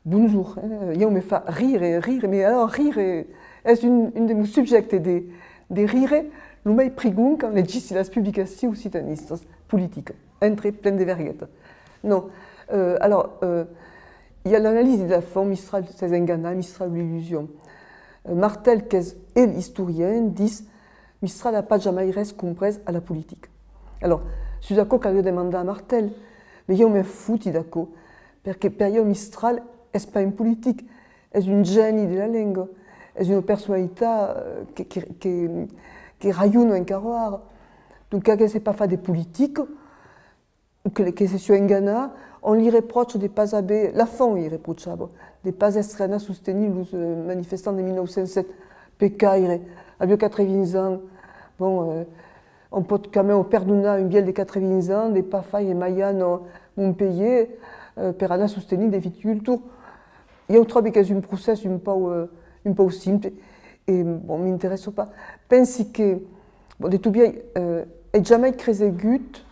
bonjorn, eh? Ieu me fa rire, rire, mès alòrs rire es un, un de mos subjèctes de, de rire lo mei prigond quand legissi las publicacions occitanistas, politicas, entre plen de verguetas. Non, eh, alòrs, eh, i a l'analisi de Lafont, Mistral s'es enganat, Mistral l'illusion. Eh, Martel, qu'es el istorian, ditz: Mistral a pas jamai res comprés a la politica. Alòrs, sus aquò caldriá demandar a Martel, mès ieu me'n foti d'aquò, perque per ieu Mistral es pas un politic, es un gèni de la lenga, es una personalitat, eh, que, que, que, que rajona encara ara. Donc, qu'aguèsse pas fach de politica, o que, que se siá enganat, on li repròcha de pas aver, Lafont li reprochava, de pas èstre anat sostenir los, eh, manifestants de mila nòu cents sèt. Pecaire, aviá quatre-vints ans. Bon, eh, on pòt quand même perdonar un vièlh de quatre-vints ans de pas faire maiana Montpelhièr, eh, per anar sostenir de viticultors. Ieu tròbi qu'es un procès un pauc, eh, un pauc simple, e, bon, m'interèssa pas. Pensi que, bon, de tot biais, eh, ai jamai cresegut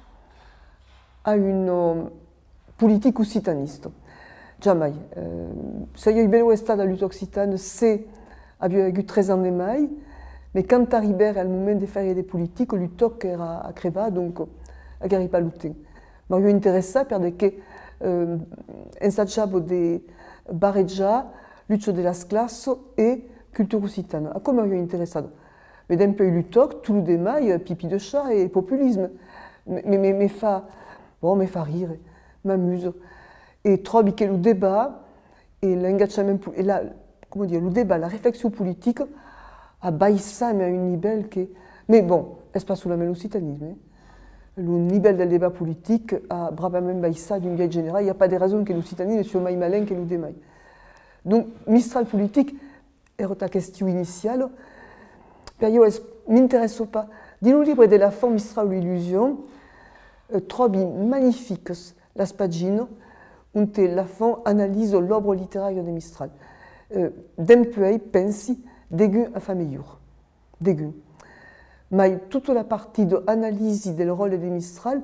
a un, eh, politic occitanista. Jamai. Eh, seriái benlèu estat a Luta Occitana se aviái agut tres ans de mai, mès quand arribère al moment de faire de politica, lo tòc èra a crebar, donc, aguèri pas lo temps. M'auriá interessat per de que, eh, ensajava de barrejar lucha de las classas e cultura occitana. Aquò m'auriá interessat. Mès dempuèi lo tòc, tot lo demai, eh, pipi de chat e populisme. Me, me, me, me fa, bon, me fa rire, m'amusa. E tròbi que lo debat e l'engatjament po-, e la, coma dire, lo debat, la reflexion politica a baissat, mès a un nivèl que, mès bon, es pas solament l'occitanisme, eh. Lo nivèl del debat politic a bravament baissat d'un biais general. I a pas de rason que l'occitanisme siá mai malent que lo demai. Donc, Mistral politic, èra ta question iniciala. Per ieu es, m'interèssa pas. Dins lo libre de Lafont, Mistral o l'illusion, eh, tròbi magnificas las paginas onte Lafont analisa l'òbra literària de Mistral. Eh, dempuèi, pensi, degun a fach melhor. Degun. Mai tota la partida analisi del ròtle de Mistral,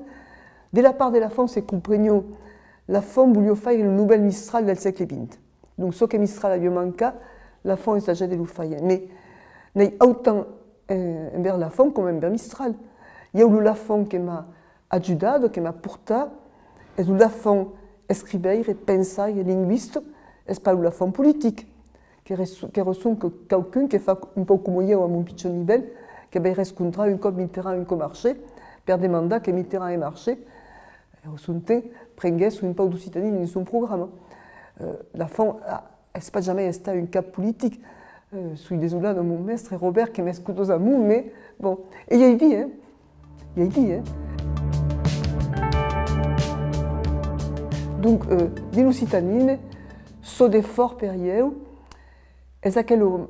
de la part de Lafont se compreniá, Lafont voliá faire lo novèl Mistral del sègle vint. Donc, çò que Mistral aviá mancat, Lafont ensajèt de lo faire. Mès n'ai autant, eh, envèrs Lafont coma envèrs Mistral. Ieu, lo Lafont que m'a ajudada, que m'a portat, es lo Lafont escrivaire, pensaire, lingüista, es pas lo Lafont politic. Qu'èra so-, qu'èra sonque quauqu'un que fa un pauc coma ieu a mon pichon nivèl, que vai rescontrar un còp Mitterrand, un còp Marchais, per demandar que Mitterrand e Marchais, eh, a son temps, prenguèsson un pauc d'occitanisme dins son programa. Eh, Lafont a, es pas jamai estat un cap politic. Eh, soi desolada, mon mèstre Robèrt, que m'escotas amont, mès, bon, e i ai dit, eh? I ai dit, eh? Donc, eh, dins l'occitanisme, çò de fòrt per ieu es aquela,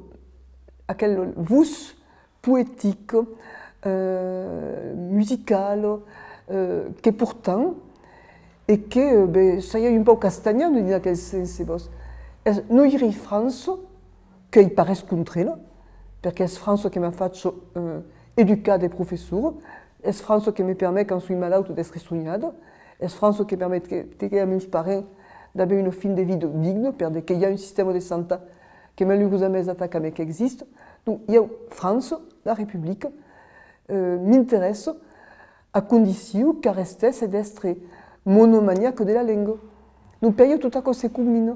aquela votz poetica, eh, musicala, eh, que portam e que, eh, ben, seriái un pauc castanhada dins aquel sens, se vòs. Es Noiri França, qu'ai pas res contra ela, perque es França que m'a fach, eh, educar de professora, es França que me permet, quand soi malauta, d'èstre sonhada, es França que permet que, que, que a meus parents d'aver una fin de vida digna, per de que i a un sistèma de santat que malurosament es atacat, mai qu'exista. Donc, ieu, França, la Republica, eh, m'interèssa a condicion qu'arrestèsse d'èstre monomaniaca de la lenga. Donc, per ieu, tot aquò se combina.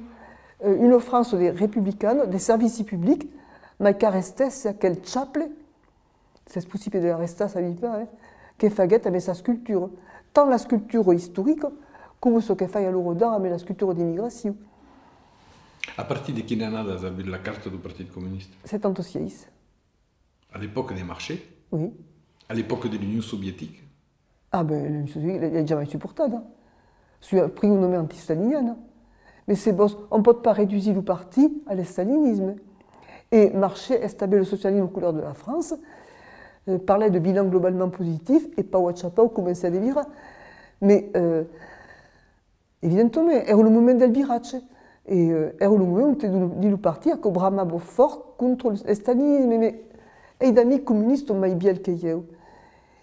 Eh, una França de republicana, de servici public, mai qu'arrestèsse aquel chaple, s'es possible de l'arrestar, sabi pas, eh, que faguèt amb sas culturas, tant las culturas istoricas coma çò que fai a l'ora d'ara amb las culturas d'immigracion. A partir de quina annada as avut la carta dau Partit Comunista? Setanta sièis. A l'epòca de Marchais? Oui. A l'epòca de l'Union Sovietica? Ah ben, l'Union Sovietica, l'ai jamai suportada. Soi prigondament antistaliniana. Mai se vòs, òm pòt pas redusir lo partit a l'estalinisme. E Marchais es tanben lo socialisme couleur de la France, eh, parlèt de bilan globalement positif e pauc a cha pauc comencèt de virar. Mai, eh, evidentament, èra lo moment del viratge. E, eh, èra lo moment onte dins lo partit aquò bramava fòrt contra l'estalinisme, mai ai d'amics comunistas mai vièlhs que ieu.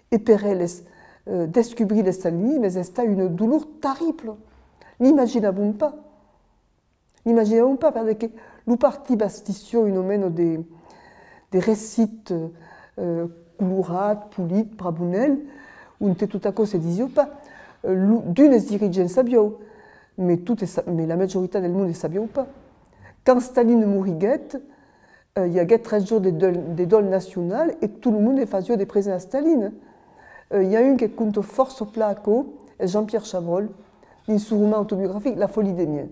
E per eles, eh, descubrir l'estalinisme es estat una dolor terribla. N'imaginavon pas. N'imaginavon pas, per de que lo partit bastissiá una mena de, de recit, eh, colorat, polit, bravonèl, onte tot aquò se disiá pas. Eh, lo, d'unes dirigents sabián, mai totes sa-, mai la majoritat del monde sabián pas. Quand Staline moriguèt, eh, i aguèt tres jorns de dòl, de dòl nacional e tot lo monde fasiá de present a Staline. Eh, i a un que conta fòrça plan aquò, es Jean-Pierre Chabrol, dins son roman autobiografic La folie des miens.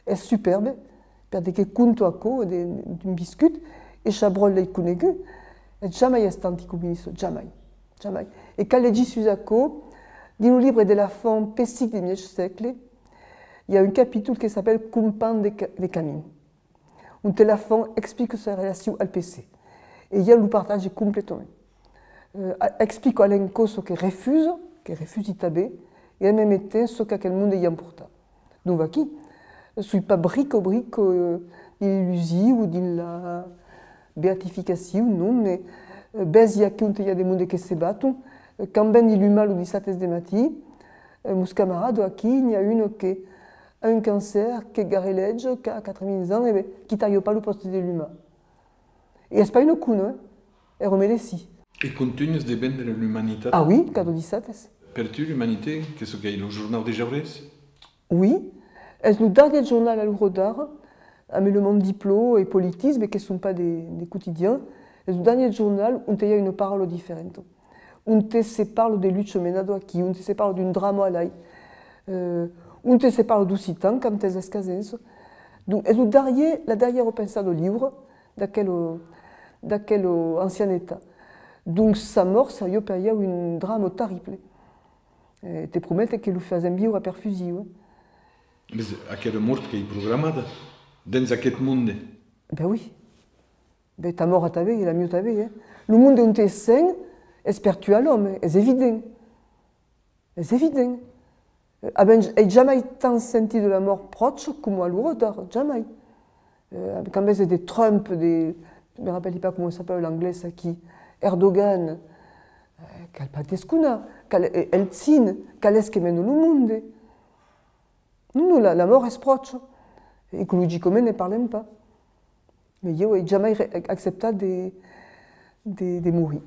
Es supèrbe, per de que conta aquò de, d'un viscut, e Chabrol l'ai conegut, es jamai estat anticomunista, jamai, jamai. E cal legir sus aquò, dins lo libre de Lafont, Pessic de mièg sègle, i a un capítol que s'apèla Compagn de ca-, de camin. Onte Lafont explica sa relacion al P C. E ieu lo partatge completament. Eh, a-, explica a l'encòp çò que refusa, que refusi tanben, e en mème temps çò qu'aquel monde i emporta. Donc vaquí, soi pas brica brica, eh, dins l'illusion o dins la beatificacion, non, mai, eh, vesi aquí onte i a de monde que se baton. Eh, quand vendi l'Uma lo dissabtes de matin, eh, mos camaradas aquí, n'i a un que a un cancèr, que gareleja, qu'a quatre-vints ans, e ben, quitariá pas lo pòste de l'Uma. E es pas una cona, eh? Èra mereci. E contunhas de vendre l'umanitat? Ah oui, cada dissabtes. Per tu, l'Humanité, qu'es çò qu'ei lo jornau de Jaurés? Oui, es lo darrièr jornal a l'ora d'ara, amb Le Monde Diplo e Politisme, que son pas de, de quotidians, es lo darrièr jornal onte i a una paraula diferenta. Onte se parla de lucha menada aquí, onte se parla d'un drama alai, eh, onte se parla d'occitan quand es escasença. Donc, es lo darrièr, la darrièra pensada liura d'aquela, d'aquela ancianeta. Donc, sa mòrt seriá per ieu un drama terrible. Eh, te promete que lo fasèm viure a perfusion, eh. Mes aquela mòrt qu'ei programada dens aqueth monde. Ben oui. Ben, ta mòrt a tanben, e la mieu tanben, eh. Lo monde onte sèm es per tuar l'òme, es evident. Es evident. Eh, avèm, ai jamai tant sentit de la mòrt pròcha coma a l'ora d'ara, jamai. Eh, quand vese de Trump, de, me rapèli pas coma s'apèla l'anglés aquí, Erdogan, eh, cal pas desconar, cal, eh, Eltsine, cal es que mena lo monde. Non, non, la, la mòrt es pròcha. Ecologicament ne parlem pas. Mai ieu ai jamai re-, acceptat de, de, de morir.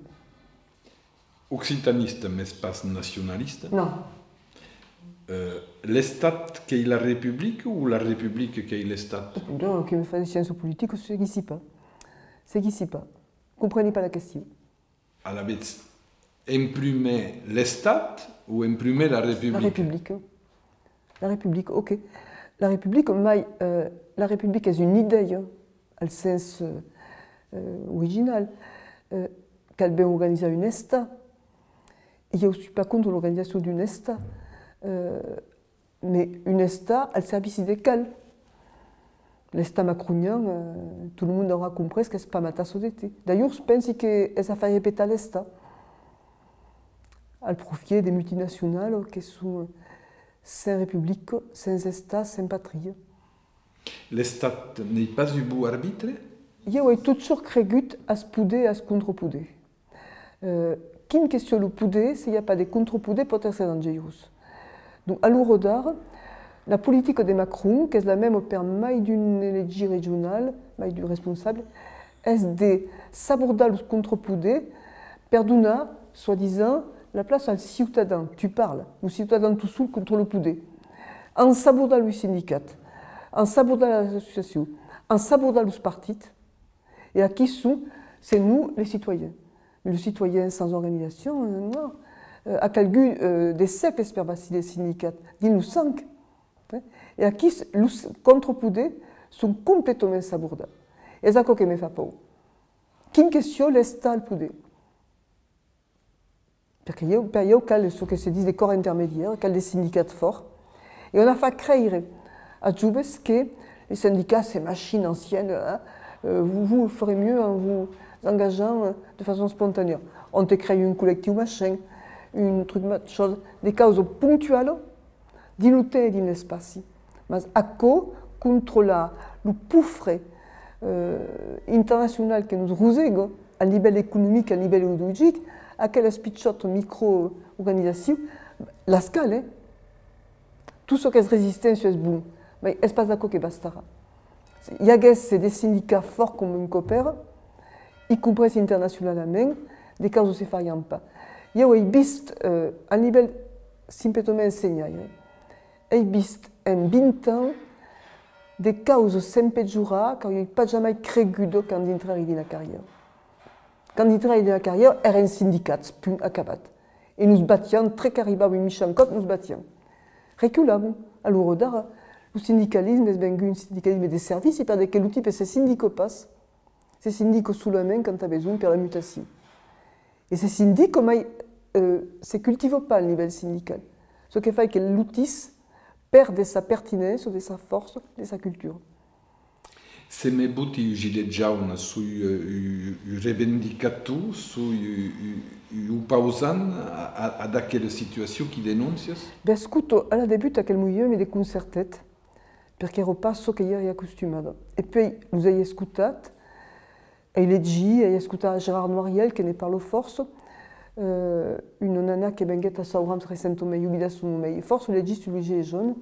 Occitanista, mes pas nacionalista. Non. Eh, l'Estat qu'ei la Republica o la Republica qu'ei l'Estat? Non, que me fas de sciença politica, seguissi pas. Seguissi pas. Compreni pas la question. Alavetz, emprumèr l'Estat o emprumèr la Republica? La Republica. La Republica, ok. La Republica, mai, eh, la Republica es una idèia, al sens, eh, eh, original. Eh, cal ben organizar un Estat. E ieu soi pas contra l'organizacion d'un Estat. Eh, Mai un Estat al servici de qual? L'Estat macronian, eh, tot lo monde aurà comprés qu'es pas ma tassa de te. D'ailleurs, pensi que es a faire petar l'Estat al profièt de multinacionalas que son sens republica, sens Estat, sens patria. L'Estat n'ei pas un bon arbitre? Ieu ai totjorn cregut as poders e as contrapoders. Eh, quin que siá lo poder, se i a pas de contrapoder, pòt èsser dangerós. Donc, a l'ora d'ara, La politica de Macron, qu'es la mèma per mai d'un elegit regional, mai d'un responsable, es de sabordar los contrapoders per donar, soi-disant, la plaça al ciutadan. Tu parles, lo ciutadan tot sol contra lo poder. En sabordar los sindicats, en sabordar las associacions, en sabordar los partits, e aquí son, se non, les citoyens. Mas los citoyens sens organizacion, eh, non. Eh, a calgut, eh, de sègles per bastir de sindicats, dins lo sang. Eh? E aquí, s-, los contrapoders son completament sabordats. Es aquò que me fa paur. Quin que siá l'estat al poder. Perque ieu, per ieu cal çò que se ditz de corps intermediaires, cal de sindicats fòrts. E on a fach creire a joves que les syndicats, c'est machine ancienne, hein, euh, vous, vous ferez mieux en vous engageant, euh, de façon spontanée. On te crèa un collectiu machin, un truc ma-, chose, de causas pontualas, dins lo temps e dins l'espaci. Mas aquò, contra la, lo pofre, euh, internacional que nos rosega, a nivèl economic, a nivèl ideologic, aquelas pichòtas micro-organizacions, las cal, eh? Tot çò qu'es resisténcia es bon, mas es pas aquò que bastarà. I aguèsse de sindicats fòrts coma un còp èra, i comprés internacionalament, de causas se farián pas. Ieu ai vist, eh, a nivèl simpletament ensenhaire, ai vist en vint ans de causas s'empejorar qu'auriái pas jamai creguda quand dintrèri dins la carrièra. Quand dintrèri dins la carrièra, èrem sindicats, punt, acabat. E nos batiam, tre qu'arribava un michant còp, nos batiam. Reculavam. A l'ora d'ara, lo sindicalisme es vengut un sindicalisme de servici, per de que lo tipe se sindica pas, se sindica solament quand a besonh per la mutacion. E se sindica, mai, eh, se cultiva pas al nivèl sindical. Çò que fai que l'utís pèrd de sa pertinéncia, de sa fòrça, de sa cultura. Se me vòti un gilet jaune, soi, eh, un, un revendicator, soi un, un, un opausant a, a, a d'aquela situacion qui denóncias? Ben, escota, a la debuta, aquel moviment me desconcertèt, perque èra pas çò que i èri acostumada. E puèi los ai escotats, ai legit, ai escotat Gérard Noiriel, que ne parla fòrça, eh, una nana que venguèt a Sauram recentament, ai oblidat son nom, ai fòrça legit sus lo gilet jaune,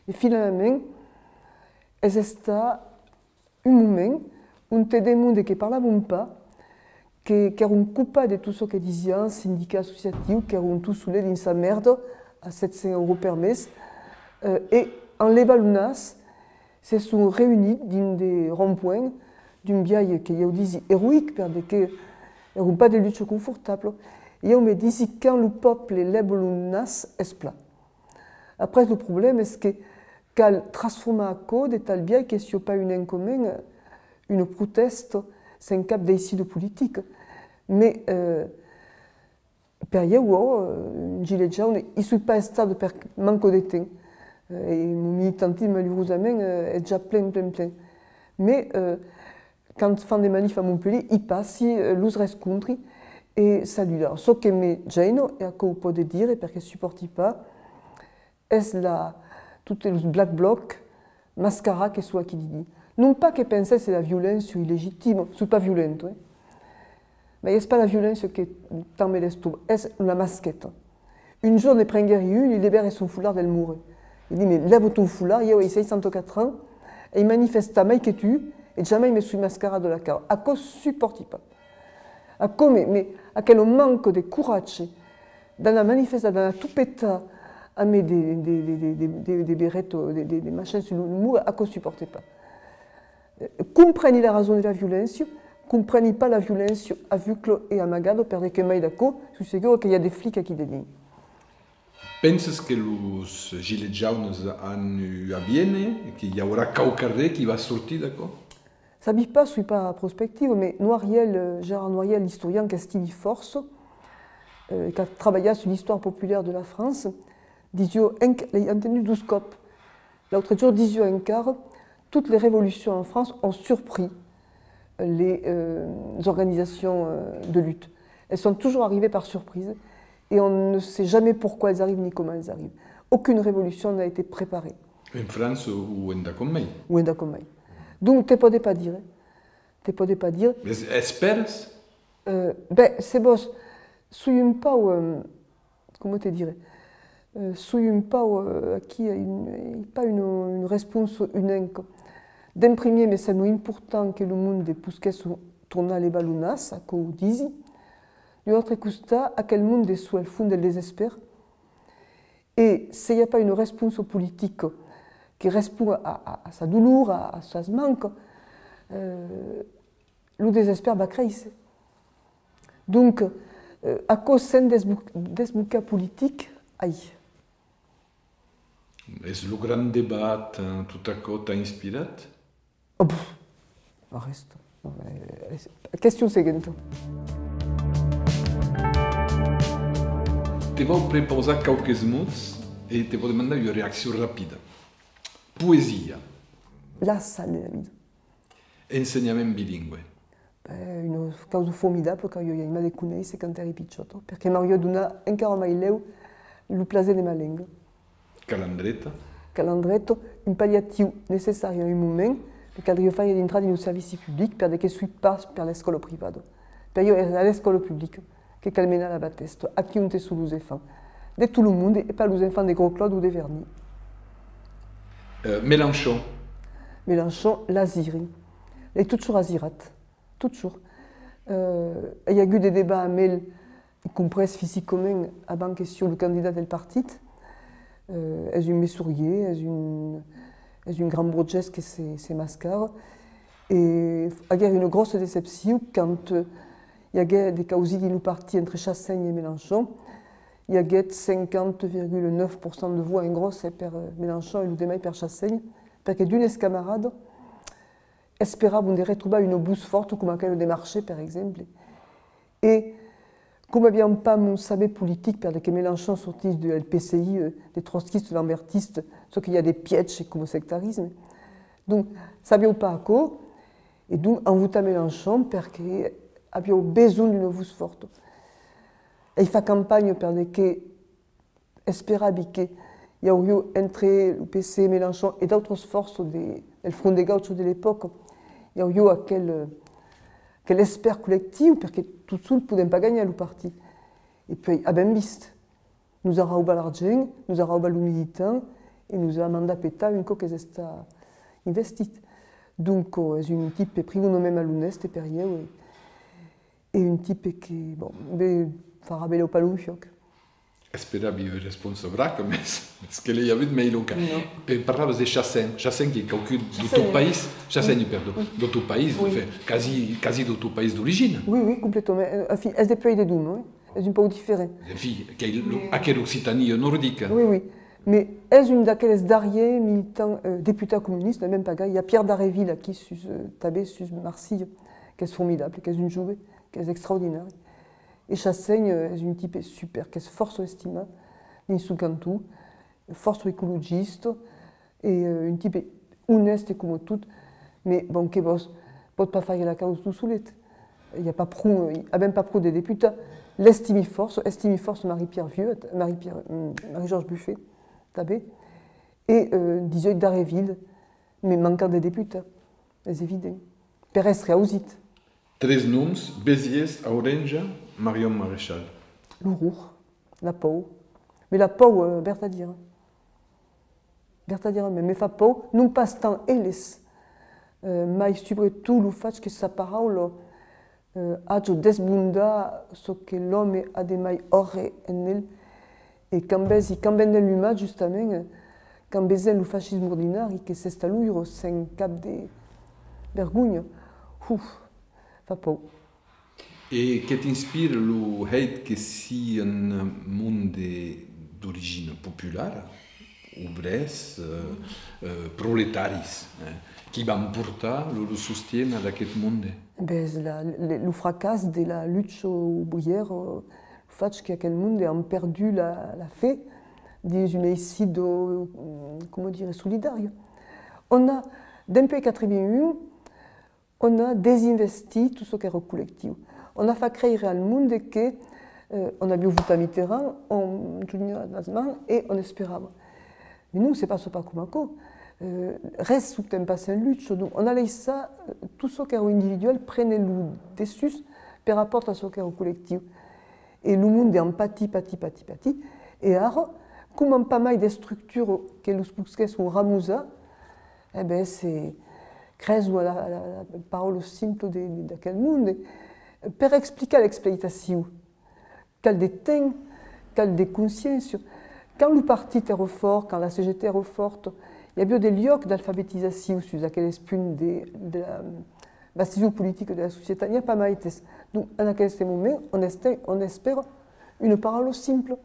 e finalament, es estat un moment onte de monde que parlavan pas, que, qu'èran copats de tot çò que disián, sindicat associatiu, qu'èran tot solets dins sa mèrda a sèt cents euros per mes, eh, e an levat lo nas, se son reunits dins de ronds-points d'un biais que ieu disi eroic, per de que èra pas de lucha confortabla. E ieu me disi, quand lo pòble lèva lo nas, es plan. Après, lo problèma es que cal transformar aquò de tal biais que siá pas un encament, una protèsta sens cap d'eissida politica. Mas, eh, per ieu, ò, eh, un gilet jaune, i soi pas estada per manca de temps. Eh, e mon militantisme, malurosament, eh, es ja plen, plen, plen. Mas, eh, quand fan de manifs a Montpelhièr, i passi, eh, los rescontri e saluda. Çò que me gèina, e aquò o pòde dire, perque supòrti pas, es la, totes los Black Blocs mascarats que son aquí dins. Non pas que pensèsse la violéncia illegitima, soi pas violenta, eh? Mas es pas la violéncia que tant me destorba, es la masqueta. Un jorn ne prenguèri un, li levèri son folard del morre. Li disi, mas lèva ton folard, ieu ai seissanta quatre ans, ai manifestat mai que tu, e jamai me soi mascarada de la cara. Aquò supòrti pas. Aquò me, me, aquela manca de coratge d'anar manifestar, d'anar tot petar amb de, de, de berretas, de, de, de machins sus lo, lo morre, aquò supòrte pas. Eh, compreni la rason de la violéncia, compreni pas la violéncia avucla e amagada, per de que mai d'aquò, soi segura que i a de flics aquí dedins. Pensas que los gilets jaunes an un aviéner, que i aurà quauquarren qui va sortir d'aquò? Sabi pas, soi pas prospectiva, mas Noiriel, eh, Gérard Noiriel, l'istorian qu'estimi fòrça, eh, qu'a trabalhat sus l'histoire populaire de la France, disiá, enc-, l'ai entendut dos còps, l'autre jorn disiá encara, toutes les révolutions en France ont surpris les, euh, organisations, euh, de lutte. Elles sont toujours arrivées par surprise et on ne sait jamais pourquoi elles arrivent ni comment elles arrivent. Aucune révolution n'a été préparée. En França o endacòm mai. O endacòm mai. Donc, te pòde pas dire. Te pòde pas dire. Mas espèras? Euh, ben, se vòs, soi un pauc, euh, coma te dire, Eh, soi un pauc, eh, aquí, eh, un, eh, pas una, una responsa unenca. D'en primièr, me sembla important que lo monde posquèsson tornar levar lo nas, aquò o disi. D'un autre costat, aquel monde son al fons del desespèr. E se i a pas una responsa politica que respond a, a, a sa dolor, a, a sas mancas, eh, lo desespèr va créisser. Donc, eh, aquò sens desbo-, desbocar politic, ai. Es lo grand debat, eh, tot aquò t'a inspirat? Oh, pff, arrèsta. Non, eh, es-, question seguenta. Te vau prepausar quauques mots e te vau demandar ua reaccion rapida. Poesia. La sal de la vida. Ensenhament bilingüe. Ben, una causa formidabla qu'auriá aimat de conéisser quand èri pichòta, perque m'auriá donat encara mai lèu lo plaser de ma lenga. Calandreta. Calandreta, un palliatiu necessari a un moment, me caldriá faire dintrar dins lo servici public per de que soi pas per l'escòla privada. Per ieu es a l'escòla publica que cal menar la batèsta, aquí onte son los enfants de tot lo monde e pas los enfants de Grosclòt o de Vernièrs. Eh, Mélenchon. Mélenchon, l'asirin. L'ai totjorn asirat. Totjorn. Eh, ai agut de debats amb el, i comprés fisicament, abans que siá lo candidat del partit. Eh, es un mesurier, es un, es un grand burgés que se, se mascara. E aguèri una gròssa decepcion quand, eh, i aguèt de causir dins lo partit entre Chassaigne e Mélenchon. I aguèt cinquanta virgula nòu per cent de vòts en gròs, eh, per, eh, Mélenchon e lo demai per Chassaigne, perque d'unes camaradas esperavan de retrobar una votz fòrta coma aquela de Marchais, per exemple. E coma avián pas mon saber politic, per de que Mélenchon sortís del P C I, eh, de trotskista lambertista, çò que i a de pièg coma sectarisme. Donc, sabián pas aquò, e donc an votat Mélenchon perque avián besonh d'una votz fòrta. Ai fach campanha per de que esperavi que i auriá entre lo P C, Mélenchon e d'autras fòrças de, del Front de Gaucha de l'epòca, i auriá aquel, aquel espèr collectiu, perque tot sol podèm pas ganhar lo partit. E puèi, avèm vist, nos an raubat l'argent, nos an raubat lo militant e nos an mandat petar un còp qu'es estat investit. Donc, es un tipe prigondament malonèste per ieu e, e un tipe que, bon, be, farà belèu pas lo miòc. Esperavi ua responsa braca, mès, mès que l'ai avut mei longa. Non. E parlavas de Chassaigne. Chassaigne qu'ei quauqu'un deu ton país, Chassaigne, perdon, deu ton país, enfin, quasi, quasi deu ton país d'origina. Oui, oui, completament. Euh, enfin, es de Puèi de Doma, eh? Es un pauc diferent. Enfin, qu'ei lo, aquela Occitània nordica. Oui, oui. Mès es un d'aqueles darrièrs militants, euh, deputats comunistes, même pas gaire. I a Pierre Dharréville aquí, sus, euh, tanben sus Marsilha, qu'es formidable, qu'es un jove, qu'es extraordinari. E Chassaigne, euh, es un tipe super, qu'es fòrça estimat dins son canton, fòrça ecologista, e, euh, un tipe onèste coma tot, mès, bon, que vòs, pòt pas faire la causa tot solet. I a pas pro, avèm pas pro de deputats. L'estimi fòrça, estimi fòrça Marie-Pierre Vieux, Marie-Pierre, hum, Marie-Georges Buffet, tanben. E, euh, disiái Dharréville, mès mancan de deputats, es evident. Per èstre ausit. Tres noms: Besièrs, Aurenja, Marion Maréchal. L'orror, la paur. Mès la paur, euh, vertadièra. Vertadièrament, me fa paur, non pas tant eles, euh, mai subretot lo fach que sa paraula, euh, aja desbondat çò que l'òme a de mai òrre en el, e quand vesi, quand vendèm l'umatge, justament, euh, quand vesèm lo fascisme ordinari que s'estaloira sens cap de vergonha, uf, fa paur. E que t'inspira lo hèit que sian monde d'origina populara, obrèrs, eh, eh, proletaris, eh, qui van portar lo, lo sostien ad aqueth monde? Ben, es la, le, lo fracàs de la lucha obrièra, lo fach qu'aquel monde an perdut la, la fe dins una eissida, coma dire, solidària. On a, dempuèi quatre-vingt-un, on a desinvestit tot çò qu'èra collectiu. On a fach creire al monde que, eh, on aviá votat Mitterrand, on teniá las mans e on esperava. Mès non, se passa pas coma aquò. Eh, res s'obten pas sens lucha. Donc, on a laissat, eh, tot çò qu'èra individual prene lo dessús per rapòrt a çò qu'èra collectiu. E lo monde an patit, patit, patit, patit. E ara, Coma an pas mai d'estructura que los posquèsson ramusar, e ben, se crèson a la, a la, a la paraula simpla de, de, d'aquel monde. Per explicar l'exploitacion, cal de temps, cal de consciéncia. Quand lo partit èra fòrt, quand la C G T èra fòrta, i aviá de luòcs d'alfabetizacion sus aqueles punts de, de la bastion politica de la societat. N'i a pas maites. Donc, en aqueste moment, on, este, on espèra una paraula simpla.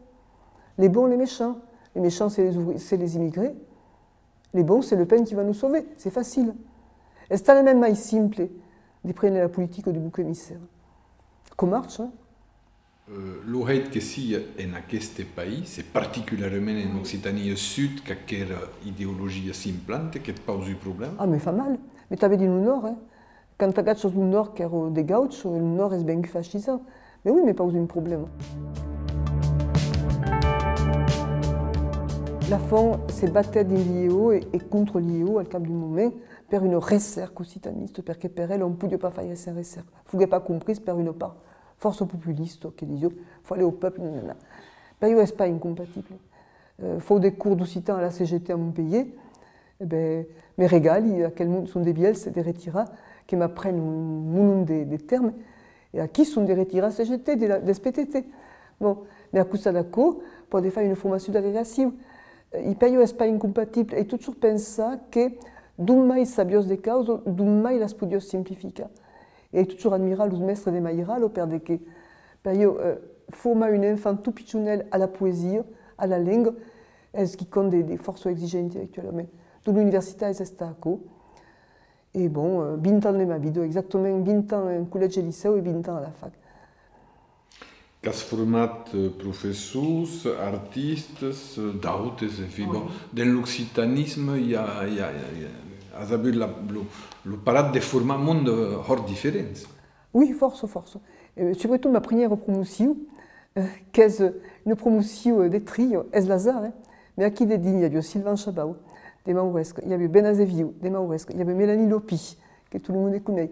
Les bons, les méchants. Les méchants, c'est les ouvri-, c'est les immigrés. Les bons, c'est Le Pen qui va nous sauver. C'est facile. Es talament mai simple de prene la politica du bouc émissaire. Aquò marcha, hein? Euh, lo hèit que sia en aqueste país, e particularament en Occitània Sud, qu'aquera ideologia s'implante, que't pausa un problèma? Ah, me fa mal. Mès tanben dins lo Nòrd, eh? Quand agachas lo Nòrd, qu'èra de gaucha, lo Nòrd es vengut fascisant. Mès oui, me pausa un problèma. Lafont se batèt dins l'I E O e, e contra l'I E O al cap d'un moment per una recèrca occitanista, perque per el on podiá pas faire sens recèrca. Foguèt pas comprés per una part fòrça populista que disiá: faut aller au peuple, nanana. Per ieu es pas incompatible. Euh, fau de cors d'occitan a la C G T a Montpelhièr, e ben, me regali, aquel monde son de vièlhs de retirats que m'aprenon un molon de, de tèrmes, e aquí son de retirats C G T, de la, dels P T T. Bon, mès a costat d'aquò, pòde faire una formacion d'agregacion. E per ieu es pas incompatible, e totjorn pensar que dont mai sabiás de causas, dont mai las podiás simplificar. E ai totjorn admirat los mèstres de mairala, per de que, per ieu, eh, formar un enfant tot pichonèl a la poesia, a la lenga, es quicòm de, de fòrça exigent intellectualament. Donc l'universitat es estat aquò. E bon, eh, vint ans de ma vida, exactament vint ans en collègi e licèu e vint ans a la fac. Qu'as format, eh, professors, artistas, eh, d'autes, enfin, bon, dens l'occitanisme, i a, i a, i a, i a, as avut la, lo, lo parat de formar monde, eh, hòrt diferents. Oui, fòrça, fòrça. E, subretot ma primièra promocion, eh, qu'es, eh, una promocion, eh, de tria, es l'azard, eh? Mès aquí dedins i aviá Sylvain Chabau, de Mauresc, i aviá Benazeviu, de Mauresc, i aviá Mélanie Lopy, que tot lo monde coneis.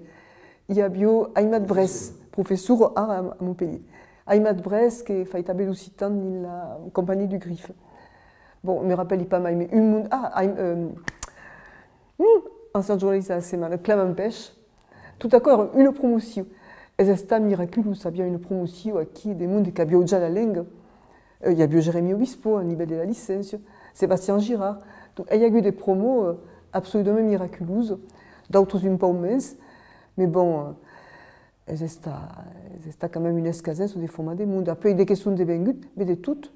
I aviá Aimat Brès, professor ara a, a Montpelhièr. Aimat Brès que fai tanben d'occitan dins la Compagnie du Griffe. Bon, me rapèli pas mai, mès un monde, ah, Aim-, euh, hmm, ancian jornalista de la Setmana, Clement Pech. Tot aquò èra una promocion. Es estat miraculós, aviá una promocion aquí de monde qu'aviá ja la lenga. Eh, i aviá Jérémie Obispo a nivèl de la licéncia, Sébastien Girard. Donc, i a agut de promos, eh, absoludament miraculosas, d'autras un pauc mens, mès bon, eh, es estat, es estat quand même una escasèça de formar de monde. Apuèi de que son devenguts, mès de tot,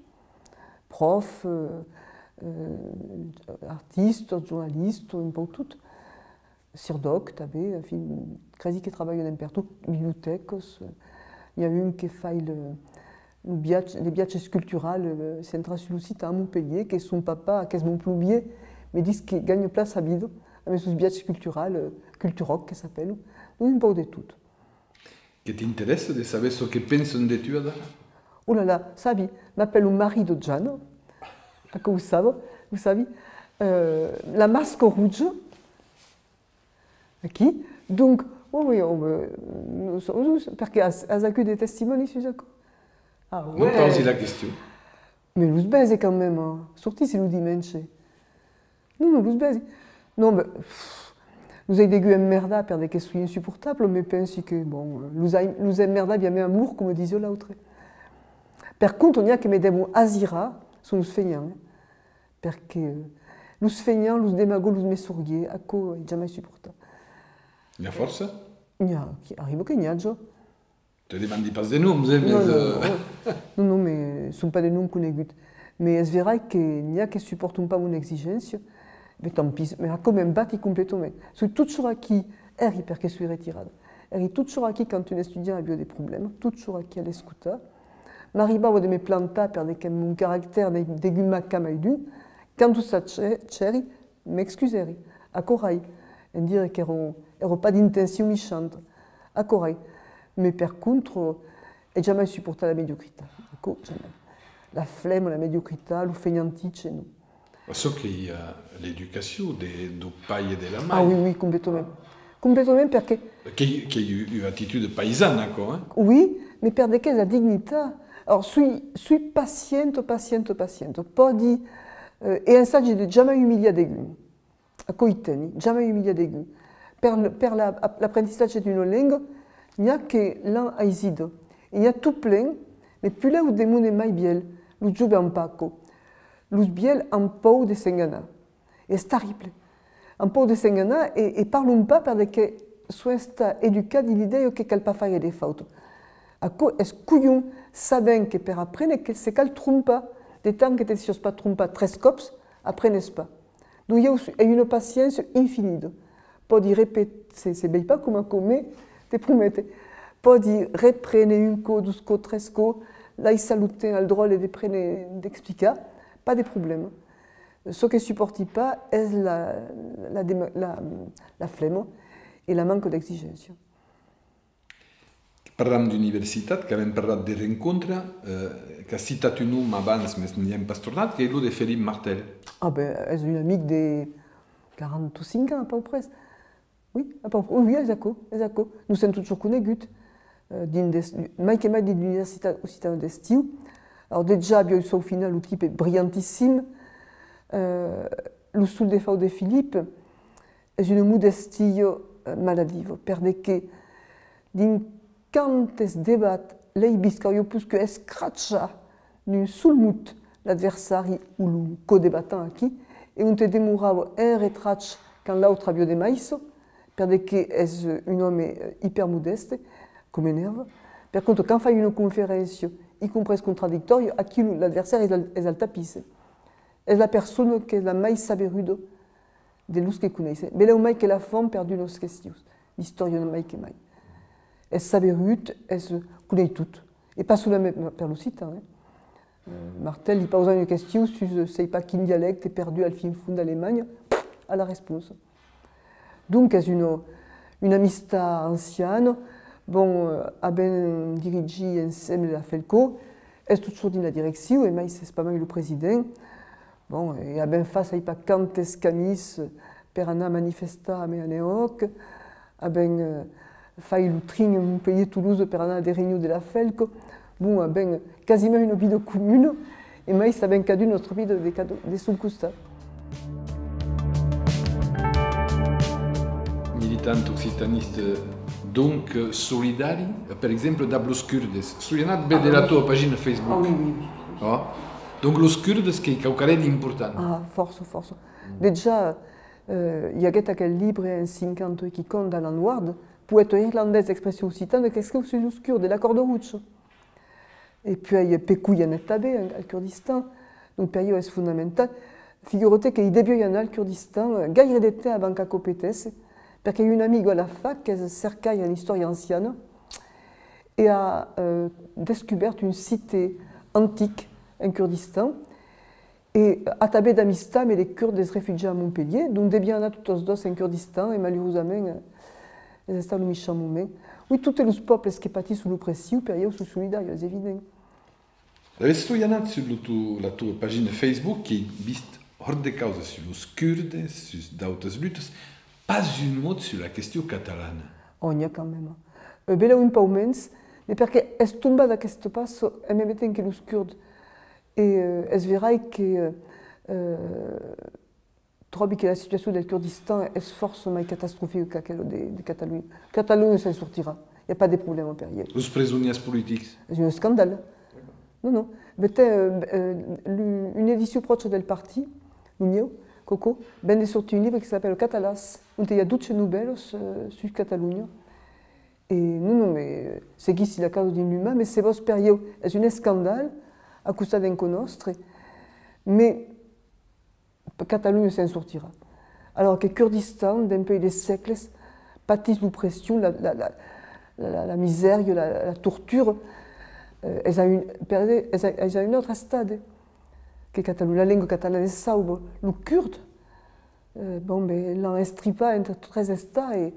prof, eh, eh, artistas, jornalistas, un pauc tot. Sirdoc, tanben, enfin, cresi que trabalhan en pertot, bibliotècas, i a un que fai le, lo viatge, les viatges culturals, eh, centrats sus l'occitan a Montpelhièr, que son papà, qu'es Montplovièr, me ditz que ganha plan sa vida amb sos viatges culturals, eh, Culturòc, que s'apèla. Donc, un pauc de tot. Que t'interèssa de saber çò que pensan de tu adara? Oh là là, sabi, m'apèlo Marie de Jana, aquò o sabi, o sabi. Euh, la masca roja, aquí. Donc, oui, oui, oh, euh, nos, nos, perque as, as agut de testimònis sus aquò? Ah, non, ouais. Pausi la question. Mès los vese quand même, hein. Sortissi lo dimenge. Non, non, los vesi. Non, ben, pff, los ai degut emmerdar per de que soi insuportable, mès pensi que, bon, los ai, los ai emmerdats bien mès amor, coma disiá l'autre. Per contra, n'i a que me devon asirar, son los fenhants, eh. Perque, eh, los fenhants, los demagogs, los messorguiers, aquò ai jamai suportat. N'i a fòrça? N'i a, qui arriba que n'i a, jo. Te demandi pas de noms, eh, mès, non, non, eh, non, non, mès son pas de noms coneguts. Mès es verai que n'i a que supòrton pas mon exigéncia. Mès tant pis, mès aquò me'n bati completament. Soi totjorn aquí, èri perque soi retirada. Èri totjorn aquí quand un estudiant aviá de problèmas, totjorn aquí a l'escotar. M'arribava de me plantar per de que mon caractèr de, degun macar mai d'un. Quand o sachè-, chèri, m'excusèri, aquò rai, en dire qu'èra, èra pas d'intencion michanta, aquò rai, mès per contra, ai jamai suportat la mediocritat, aquò jamai. La flèma, la mediocritat, lo fenhantitge, non. Çò que i a l'educacion de, dau pair e de la mair. Ah oui, oui, completament. Completament, perque... Qu'ei, qu'ei u-, ua actitud païsana, aquò, eh? Oui, mais per de qu'es la dignitat. Alors, soi, soi pacienta, pacienta, pacienta. Pòdi, euh, e ensagi de jamai umiliar degun. Aquò i teni, jamai umiliar degun. Per l-, per la, l'aprentissatge d'una lenga, n'i a que l'an aisida. E n'i a tot plen, mais puslèu de monde mai vièlh, los joves an pas aquò. Los vièlhs an paur de s'enganar. Es terrible. An paur de s'enganar e, e parlon pas per de que son estats educats dins l'idèa que cal pas faire de fauta. Aquò es colhon, sabent que per aprene que se cal trompar, de tant que te siás pas trompat tres còps, aprenes pas. Donc, ieu su-, ai una paciéncia infinida. Pòdi repet-, se, se vei pas coma aquò, mais te promete, pòdi reprene un còp, dos còps, tres còps, laissar lo temps al dròlle de prene, d'explicar, pas de problèma. Çò que supòrti pas es la, la dema-, la, la flèma e la manca d'exigéncia. Parlam d'universitat, qu'avem parlat de rencontre, eh, qu'as citat un nom abans, mes n'i èm pas tornat, qu'ei lo de Felip Martel. Ah ben, es un amic de quaranta-cinc ans, a pauc près. Oui, a pauc près. Oui, oui, es aquò, es aquò. Nos sèm totjorn coneguts, eh, dins des, mai que mai dins l'Universitat Occitana d'Estiu. Alors, dejà, aviái saufinat lo tipe brilhantissim. Eh, lo sol defau de Felip, es una modèstia, eh, maladiva, per de que dins quantes debats l'ai vist qu'auriá poscut escrachar d'un sol mot l'adversari o lo codebatant aquí, e onte demorava en retrach quand l'autre aviá de maissa, per de que es un òme, eh, ipermodèste, que m'enèrva. Per contra, quand fai una conferéncia, i comprés contradictòria, aquí lo, l'adversari es al, es al tapís. Es la persona qu'es la mai saberuda de los que coneisse. Belèu mai que Lafont per d'unas questions d'istòria mai que mai. Es saberut, es, coneis tot. E pas solament per l'occitan, eh. Eh, Martel li pausa una question sus, eh, sei pas quin dialècte perdut al fin fons d'Alemanha, a la responsa. Donc, es una, una amistat anciana. Bon, eh, avèm dirigit ensemble la FELCO, es totjorn dins la direccion, e mai s'es pas mai lo president. Bon, e avèm fach sai pas quantes camins per anar manifestar a Meaneòc, avèm, eh, fach lo trin Montpelhier-Tolosa per anar a de reünions de la FELCO. Bon, avèm quasiment una vida comuna, e mai avèm cadun nòstra vida de, cado-, de son costat. Militant occitanista, donc, eh, solidari, eh, per exemple, dab los curdes. Soi anat véder la toa pagina Facebook. Ah oui, oui, oui. Ah. Donc, los curdes qu'ei quauquarren d'important. Ah, fòrça, fòrça. Dejà, eh, i aguèt aquel libre en cinquanta e quicòm d'Alan Ward, Poèta irlandés d'expression occitana, qu'escriu sus los curdes, La Còrda Roja. E puèi, eh, Peco i anèt tanben al Kurdistan, donc per ieu es fondamental. Figura-te que i deviái anar al Kurdistan, eh, gaire de temps avant qu'aquò petèsse, perque un amic a la fac qu'es cercaire en istòria anciana e a, eh, descubèrt un site antic en Kurdistan, e atanben d'amistat amb de Kurds refugiats a Montpelhier, donc deviam anar totes dos en Kurdistan, e malurosament, eh, es estat lo michant moment. Oui, totes los pòbles que patisson l'opression, per ieu, son solidaris, es evident. Alavetz, soi anat sus lo to-, la toa pagina Facebook, qu'ei vist hòrt de causa sus los Kurdes, sus d'autas lutas, pas un mot sus la question catalana. Oh, n'i a quand même. Eh, belèu un pauc mens, mais perque es tombat aquesta passa en meme temps que los Kurds. E, eh, es verai que, eh, tròbi que la situacion del Kurdistan es fòrça mai catastrofica qu'aquela de, de Catalonha. Catalonha se'n sortirà. I a pas de problèma per ieu. Los presonièrs politics? Es un escandal. Non, non. Bete, eh, eh, lu-, una edicion pròcha del partit, lo mieu, Coco, ven de sortir un libre que s'apèla Catalàs, onte i a dotze novèlas, eh, sus Catalonha. E non, non, mais seguissi la causa dins l'umà, mais se vòs, per ieu es un escandal a costat d'en cò nòstre, mais Catalonha se'n sortirà. Alòrs que Kurdistan, dempuèi de sègles, patís l'opression, la, la, la, la, la misèria, la, la tortura, eh, es a un, per de, es a, es a un autre estade que Catalonha. La lenga catalana es sauva. Lo kurd, eh, bon, ben, l'an estripat entre tres estats e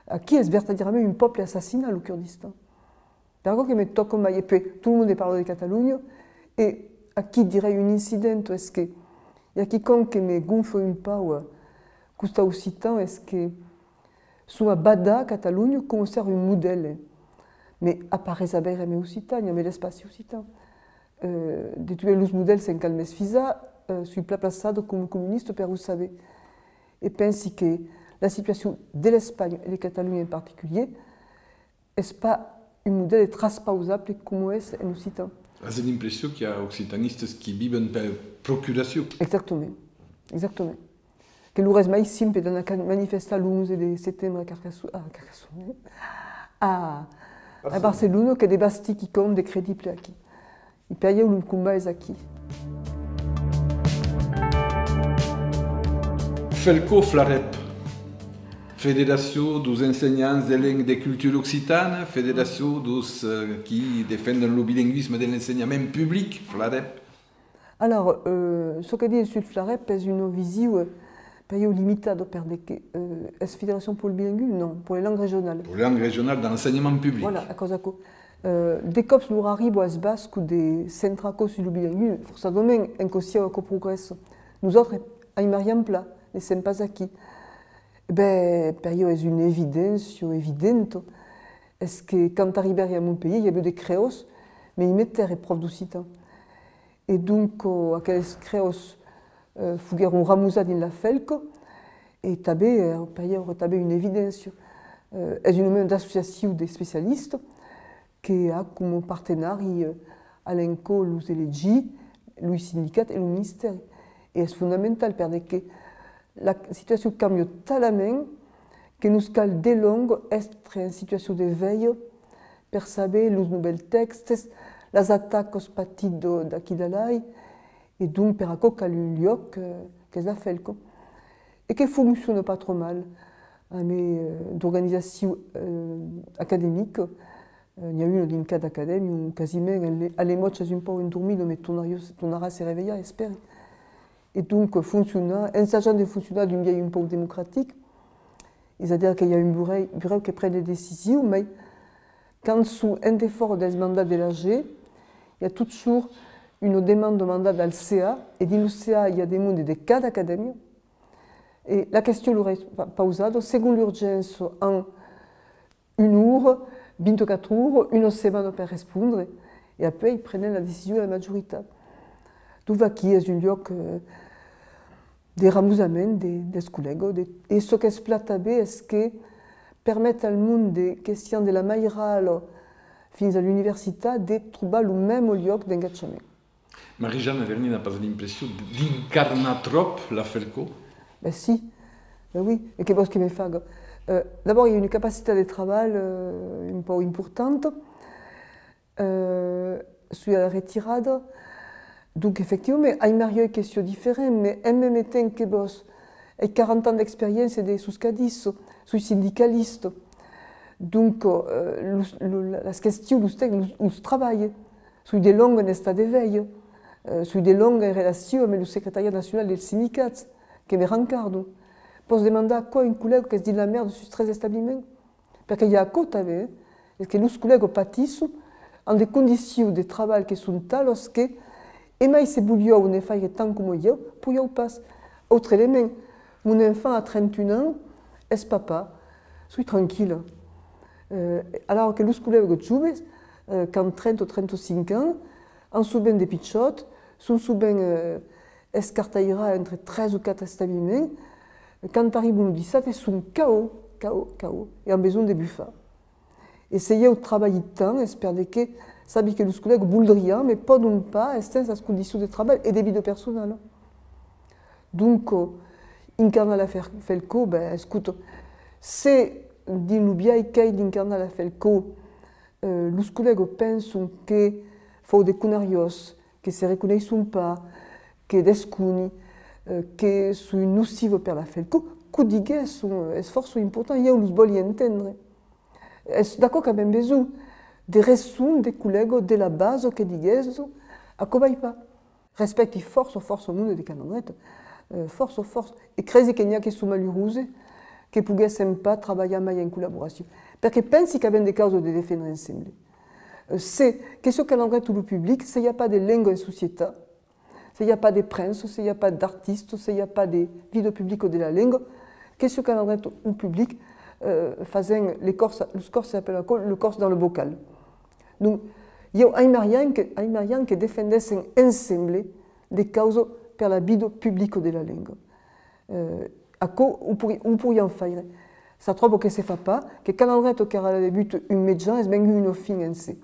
aquí es vertadièrament un pòble assassinat, lo Kurdistan. Per aquò que me tòca mai, e puèi tot lo monde parla de Catalonha, e aquí dirai un incident, es que i a quicòm que me gonfla un pauc, eh, costat occitan, es que Son a badar Catalonha coma ser un modèl, eh. Mès a pas res a veire amb Occitània, amb l'espaci occitan. Eh, de tuei los modèls se'n cal mesfisar, eh, soi plan plaçada coma comunista per o saber. E pensi que la situacion de l'Espanha e de Catalonha en particulièr es pas un modèl traspausable coma es en occitan. As l'impression qu'i a occitanistas qui viven per procuracion? Exactament, exactament. Que lor es mai simple d'anar ca-, manifestar l'onze de setembre a Carcasso-, a Carcassonne, a, a Barcelona, que de bastir quicòm de credible aquí. E per ieu lo combat es aquí. Felco, Flarep, Federacion dos ensenhants de lenga de cultura occitana, federacion dos, eh, qui defenden lo bilingüisme de l'ensenhament public, Flarep. Alors, euh, çò que disi sul Flarep es una vision, euh, per ieu limitada, per de que, euh, es Federacion pour le bilinguisme? Non, pour les langues régionales. Pour les langues régionales dans l'enseignement public. Voilà, aquò's aquò. Euh, de còps lor arriba as Bascos de centrar aquò sus lo bilinguisme, forçadament, en quò sieu aquò progrèssa. Nosautres aimariam plan, ne sèm pas aquí. Ben, per ieu es una evidéncia evidenta, es que quand arribèri a mon país, i aviá de creòs, mès i metèri pròf d'occitan. E donc, euh, aqueles creòs, euh, foguèron ramusats dins la Felco, e tanben, euh, per ieu èra tanben una evidéncia. Euh, es una mena d'associacion d'especialistas que a coma partenari, euh, a l'encòp los elegits, los sindicats e lo ministèri. E es fondamental per de que la situacion càmbia talament que nos cal de lònga èstre en situacion de velha per saber los novèls tèxtes, las atacas patidas d'aquí d'alai, e donc per aquò cal un luòc, eh, qu'es la Felco. E que fonciona pas tròp mal, amb, eh, d'organizacion, eh, academica. Eh, n'i a una dins cada acadèmia, ont quasiment a Le-, a Lemòtge es un pauc endormida, mès tornariá, tornarà se revelhar, espèri. E donc, fonciona, ensajam de foncionar d'un biais un pauc democratic, es a dire que i a un burèu, burèu que pren de decisions, mai quand son en defòra dels mandats de l'A G, i a totjorn una demanda mandada al C A, e dins lo C A i a de monde de cada acadèmia, e la question lor es pa-, pausada, segon l'urgéncia, an una ora, vint-e-quatre oras, una setmana per respondre, e apuèi prenen la decision a la majoritat. Donc vaquí, es un luòc, eh, de ramusament de, dels collègas, de, e çò qu'es plan tanben es que permet al monde que sián de la mairala fins a l'universitat de trobar lo mème luòc d'engatjament. Marie-Jeanne Verny n'a pas l'impression d'incarnar tròp la Felco? Ben si, ben oui, e que vòls que me faga? Euh, d'abòrd, i a una capacitat de trabalh, euh, un pauc importanta. Euh, soi a la retirada, donc efectivament, aimariái que siá diferent, mès en mème temps que vòls, ai quaranta ans d'experiéncia de sus cadissas, soi sindicalista. Donc, euh, los, lo, las questions, los tèxtes, los, los trabalhi. Soi de lònga en estat de velha, eh, soi de lònga en relacion amb lo secretariat nacional dels sindicats, que me rencardo. Pòs demandar aquò a un collèga qu'es dins la mèrda sus tres establiments? Perque i a aquò tanben, eh? Es que los collègas patisson, an de condicions de trabalh que son talas que, e mai se volián ne faire tant coma ieu, podián pas. Autre element, mon enfant a trenta un ans, es papà, soi tranquilla. Eh, alara que los collègas joves, eh, qu'an trenta o trenta-cinc ans, an sovent de pichòts, son sovent, eh, escartairats entre tres o quatre establiments, quand arriban lo dissabte son K O, K O, K O, e an besonh de bufar. E se ieu trabalhi tant, es per de que sabi que los collègas voldrián, mès pòdon pas, estent sas condicions de trabalh e de vida personala. Donc, eh, incarnar la Fel-, Felco, ben, escota, se dins lo biais qu'ai d'incarnar la Felco, eh, los collègas pensan que fau de conariás, que se reconeisson pas, que desconi, eh, que soi nociva per la Felco, qu'o diguèsson, eh, es fòrça important, ieu los vòli entendre. Es d'aquò qu'avèm besonh, de resson de collègas de la basa que diguèsson, aquò vai pas. Respècti fòrça, fòrça monde de Calandreta, eh, fòrça, fòrça. E cresi que n'i a que son maluroses que poguèssen pas trabalhar mai en collaboracion. Perque pensi qu'avèm de causas de defendre ensemble. Eh, se, que siá Calandreta o lo public, se i a pas de lenga en societat, se i a pas de premsa, se i a pas d'artistas, se i a pas de vida publica de la lenga, que siá Calandreta o public, Eh, fasèm, le còrs, los còrses apèlan aquò le còrs dans le bocal. Donc, ieu aimarián que, aimarián que defendèssen ensemble de causas per la vida publica de la lenga. Eh, aquò o pori-, o porián faire. S'atròba que se fa pas, que Calandreta, qu'èra a la debuta un mejan, es vengut una fin en se.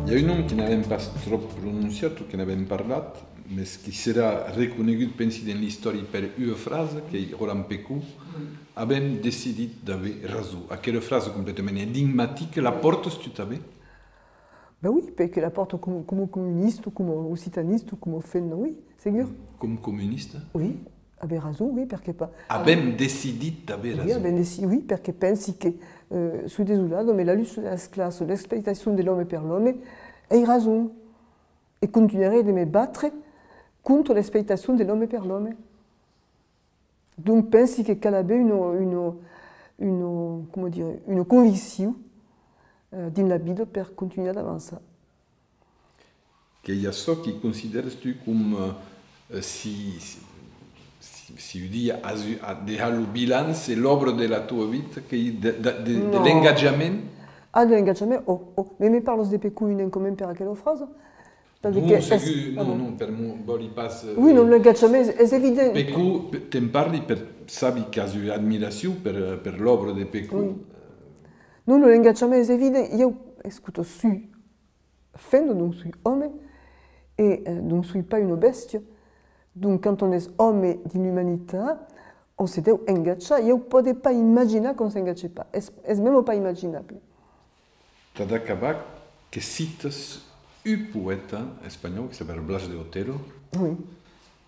I a un nom que n'avèm pas tròp prononciat o que n'avèm parlat, mes qui serà reconegut, pensi, dens l'istòria per ua frasa, qu'ei Roland Pecou: «Avèm decidit d'aver rason.» Aquela frasa completament enigmatica, la pòrtas tu tanben? Ben oui, perque la pòrto com, coma comunista, coma occitanista, coma femna, oui, segur. Com comunista? Oui, aver rason, oui, perque pas. Avèm decidit d'aver rason. Oui, avèm deci-, oui, perque pensi que, euh, soi desolada, mas la lucha de las classas, l'explotacion de l'òme per l'òme, ai rason. E contunharè de me batre contra l'explotacion de l'òme per l'òme. Donc, pensi que cal aver una, una, una, coma dire, una conviccion, eh, dins la vida per contunhar d'avançar. Qu'ei açò qui considèras tu com, eh, si, si, si, si un dia as u-, a de har lo bilanç e l'òbra de la tua vita, qu'ei de, de, de, de l'engatjament? Ah, de l'engatjament, oh, oh. Mas me parlas de Pecou unicament per aquela frasa? Parce que... Non, segur, non, non, per mo-, vòli pas, eh... Oui, non, l'engatjament es, es evident. Pecou, pe-, te'n parli per, sabi qu'as ua admiracion per, per l'òbra de Pecou. Oui. Non, non, l'engatjament es evident. Ieu, escota, soi femna, donc soi òme, e, eh, donc soi pas una bèstia. Donc, quand on es òme dins l'umanitat, on se deu engatjar. Ieu pòde pas imaginar qu'on s'engatge pas. Es, es mèma pas imaginable. Tad acabar, que citas un poèta espanhòu, que s'apèra Blas de Otero. Oui.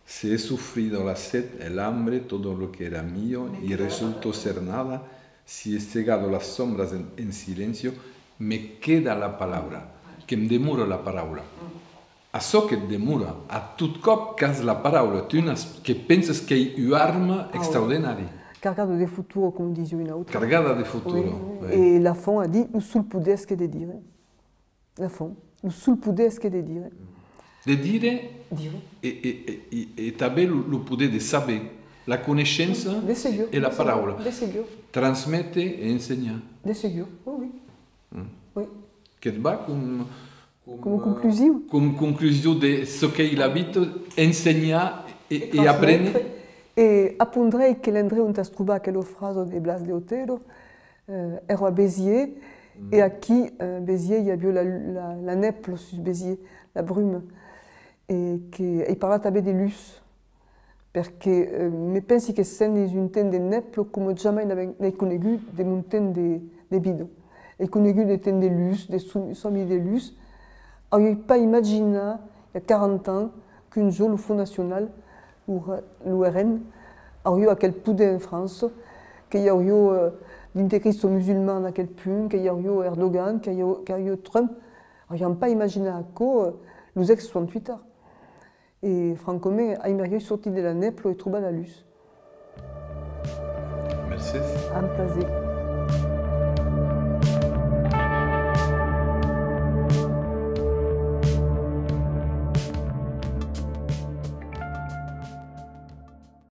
Si he sufrido la sed, el hambre, todo lo que era mío, y resulto ser nada, si he cegado las sombras en, en silencio, me queda la palabra, que'm demora la paraula. Açò que't demora, a tot còp qu'as la paraula, tu n'as, que pensas qu'ei ua arma extraordinària. Cargada de futur, coma disiá un autre. Cargada de futur, oui. E Lafont a dit: lo sol poder es que de dire. Lafont, lo sol poder es que de dire. De dire. Dire. E, e, e, e, e tanben lo, lo poder de saber, la coneishença e la paraula. De segur. Transméter e ensenhar. De segur, oui, oui. Oui. Que't va com Coma, coma conclusion. Com conclusion de çò qu'ei la vita, ensenhar e, e apréner. E transmetre. E apondrèi que l'endrech ont as trobat aquela frasa de Blas de Otero, eh, èra a Béziers, e aquí, eh, Béziers, i aviá la, la, la nèbla sus Béziers, la bruma, e que ai parlat tanben de lutz. Perque, eh, me pensi que sèm dins un temps de nèbla coma jamai n'avèm, n'ai conegut de mon temps de, de vida. Ai conegut de temps de lutz, de som-, sòmi de lutz. Auriái pas imaginat, i a quaranta ans, qu'un jorn lo Front Nacional, lo R-, lo R N, auriá aquel poder en França, que i auriá, eh, d'integristas musulmans en aquel punt, que i auriá Erdogan, que i auriá, que i auriá Trump. Auriam pas imaginat aquò, eh, los ex trenta-vuit ans. E, francament, aimariái sortir de la nèbla e trobar la lutz. Mercés. Amb plaser.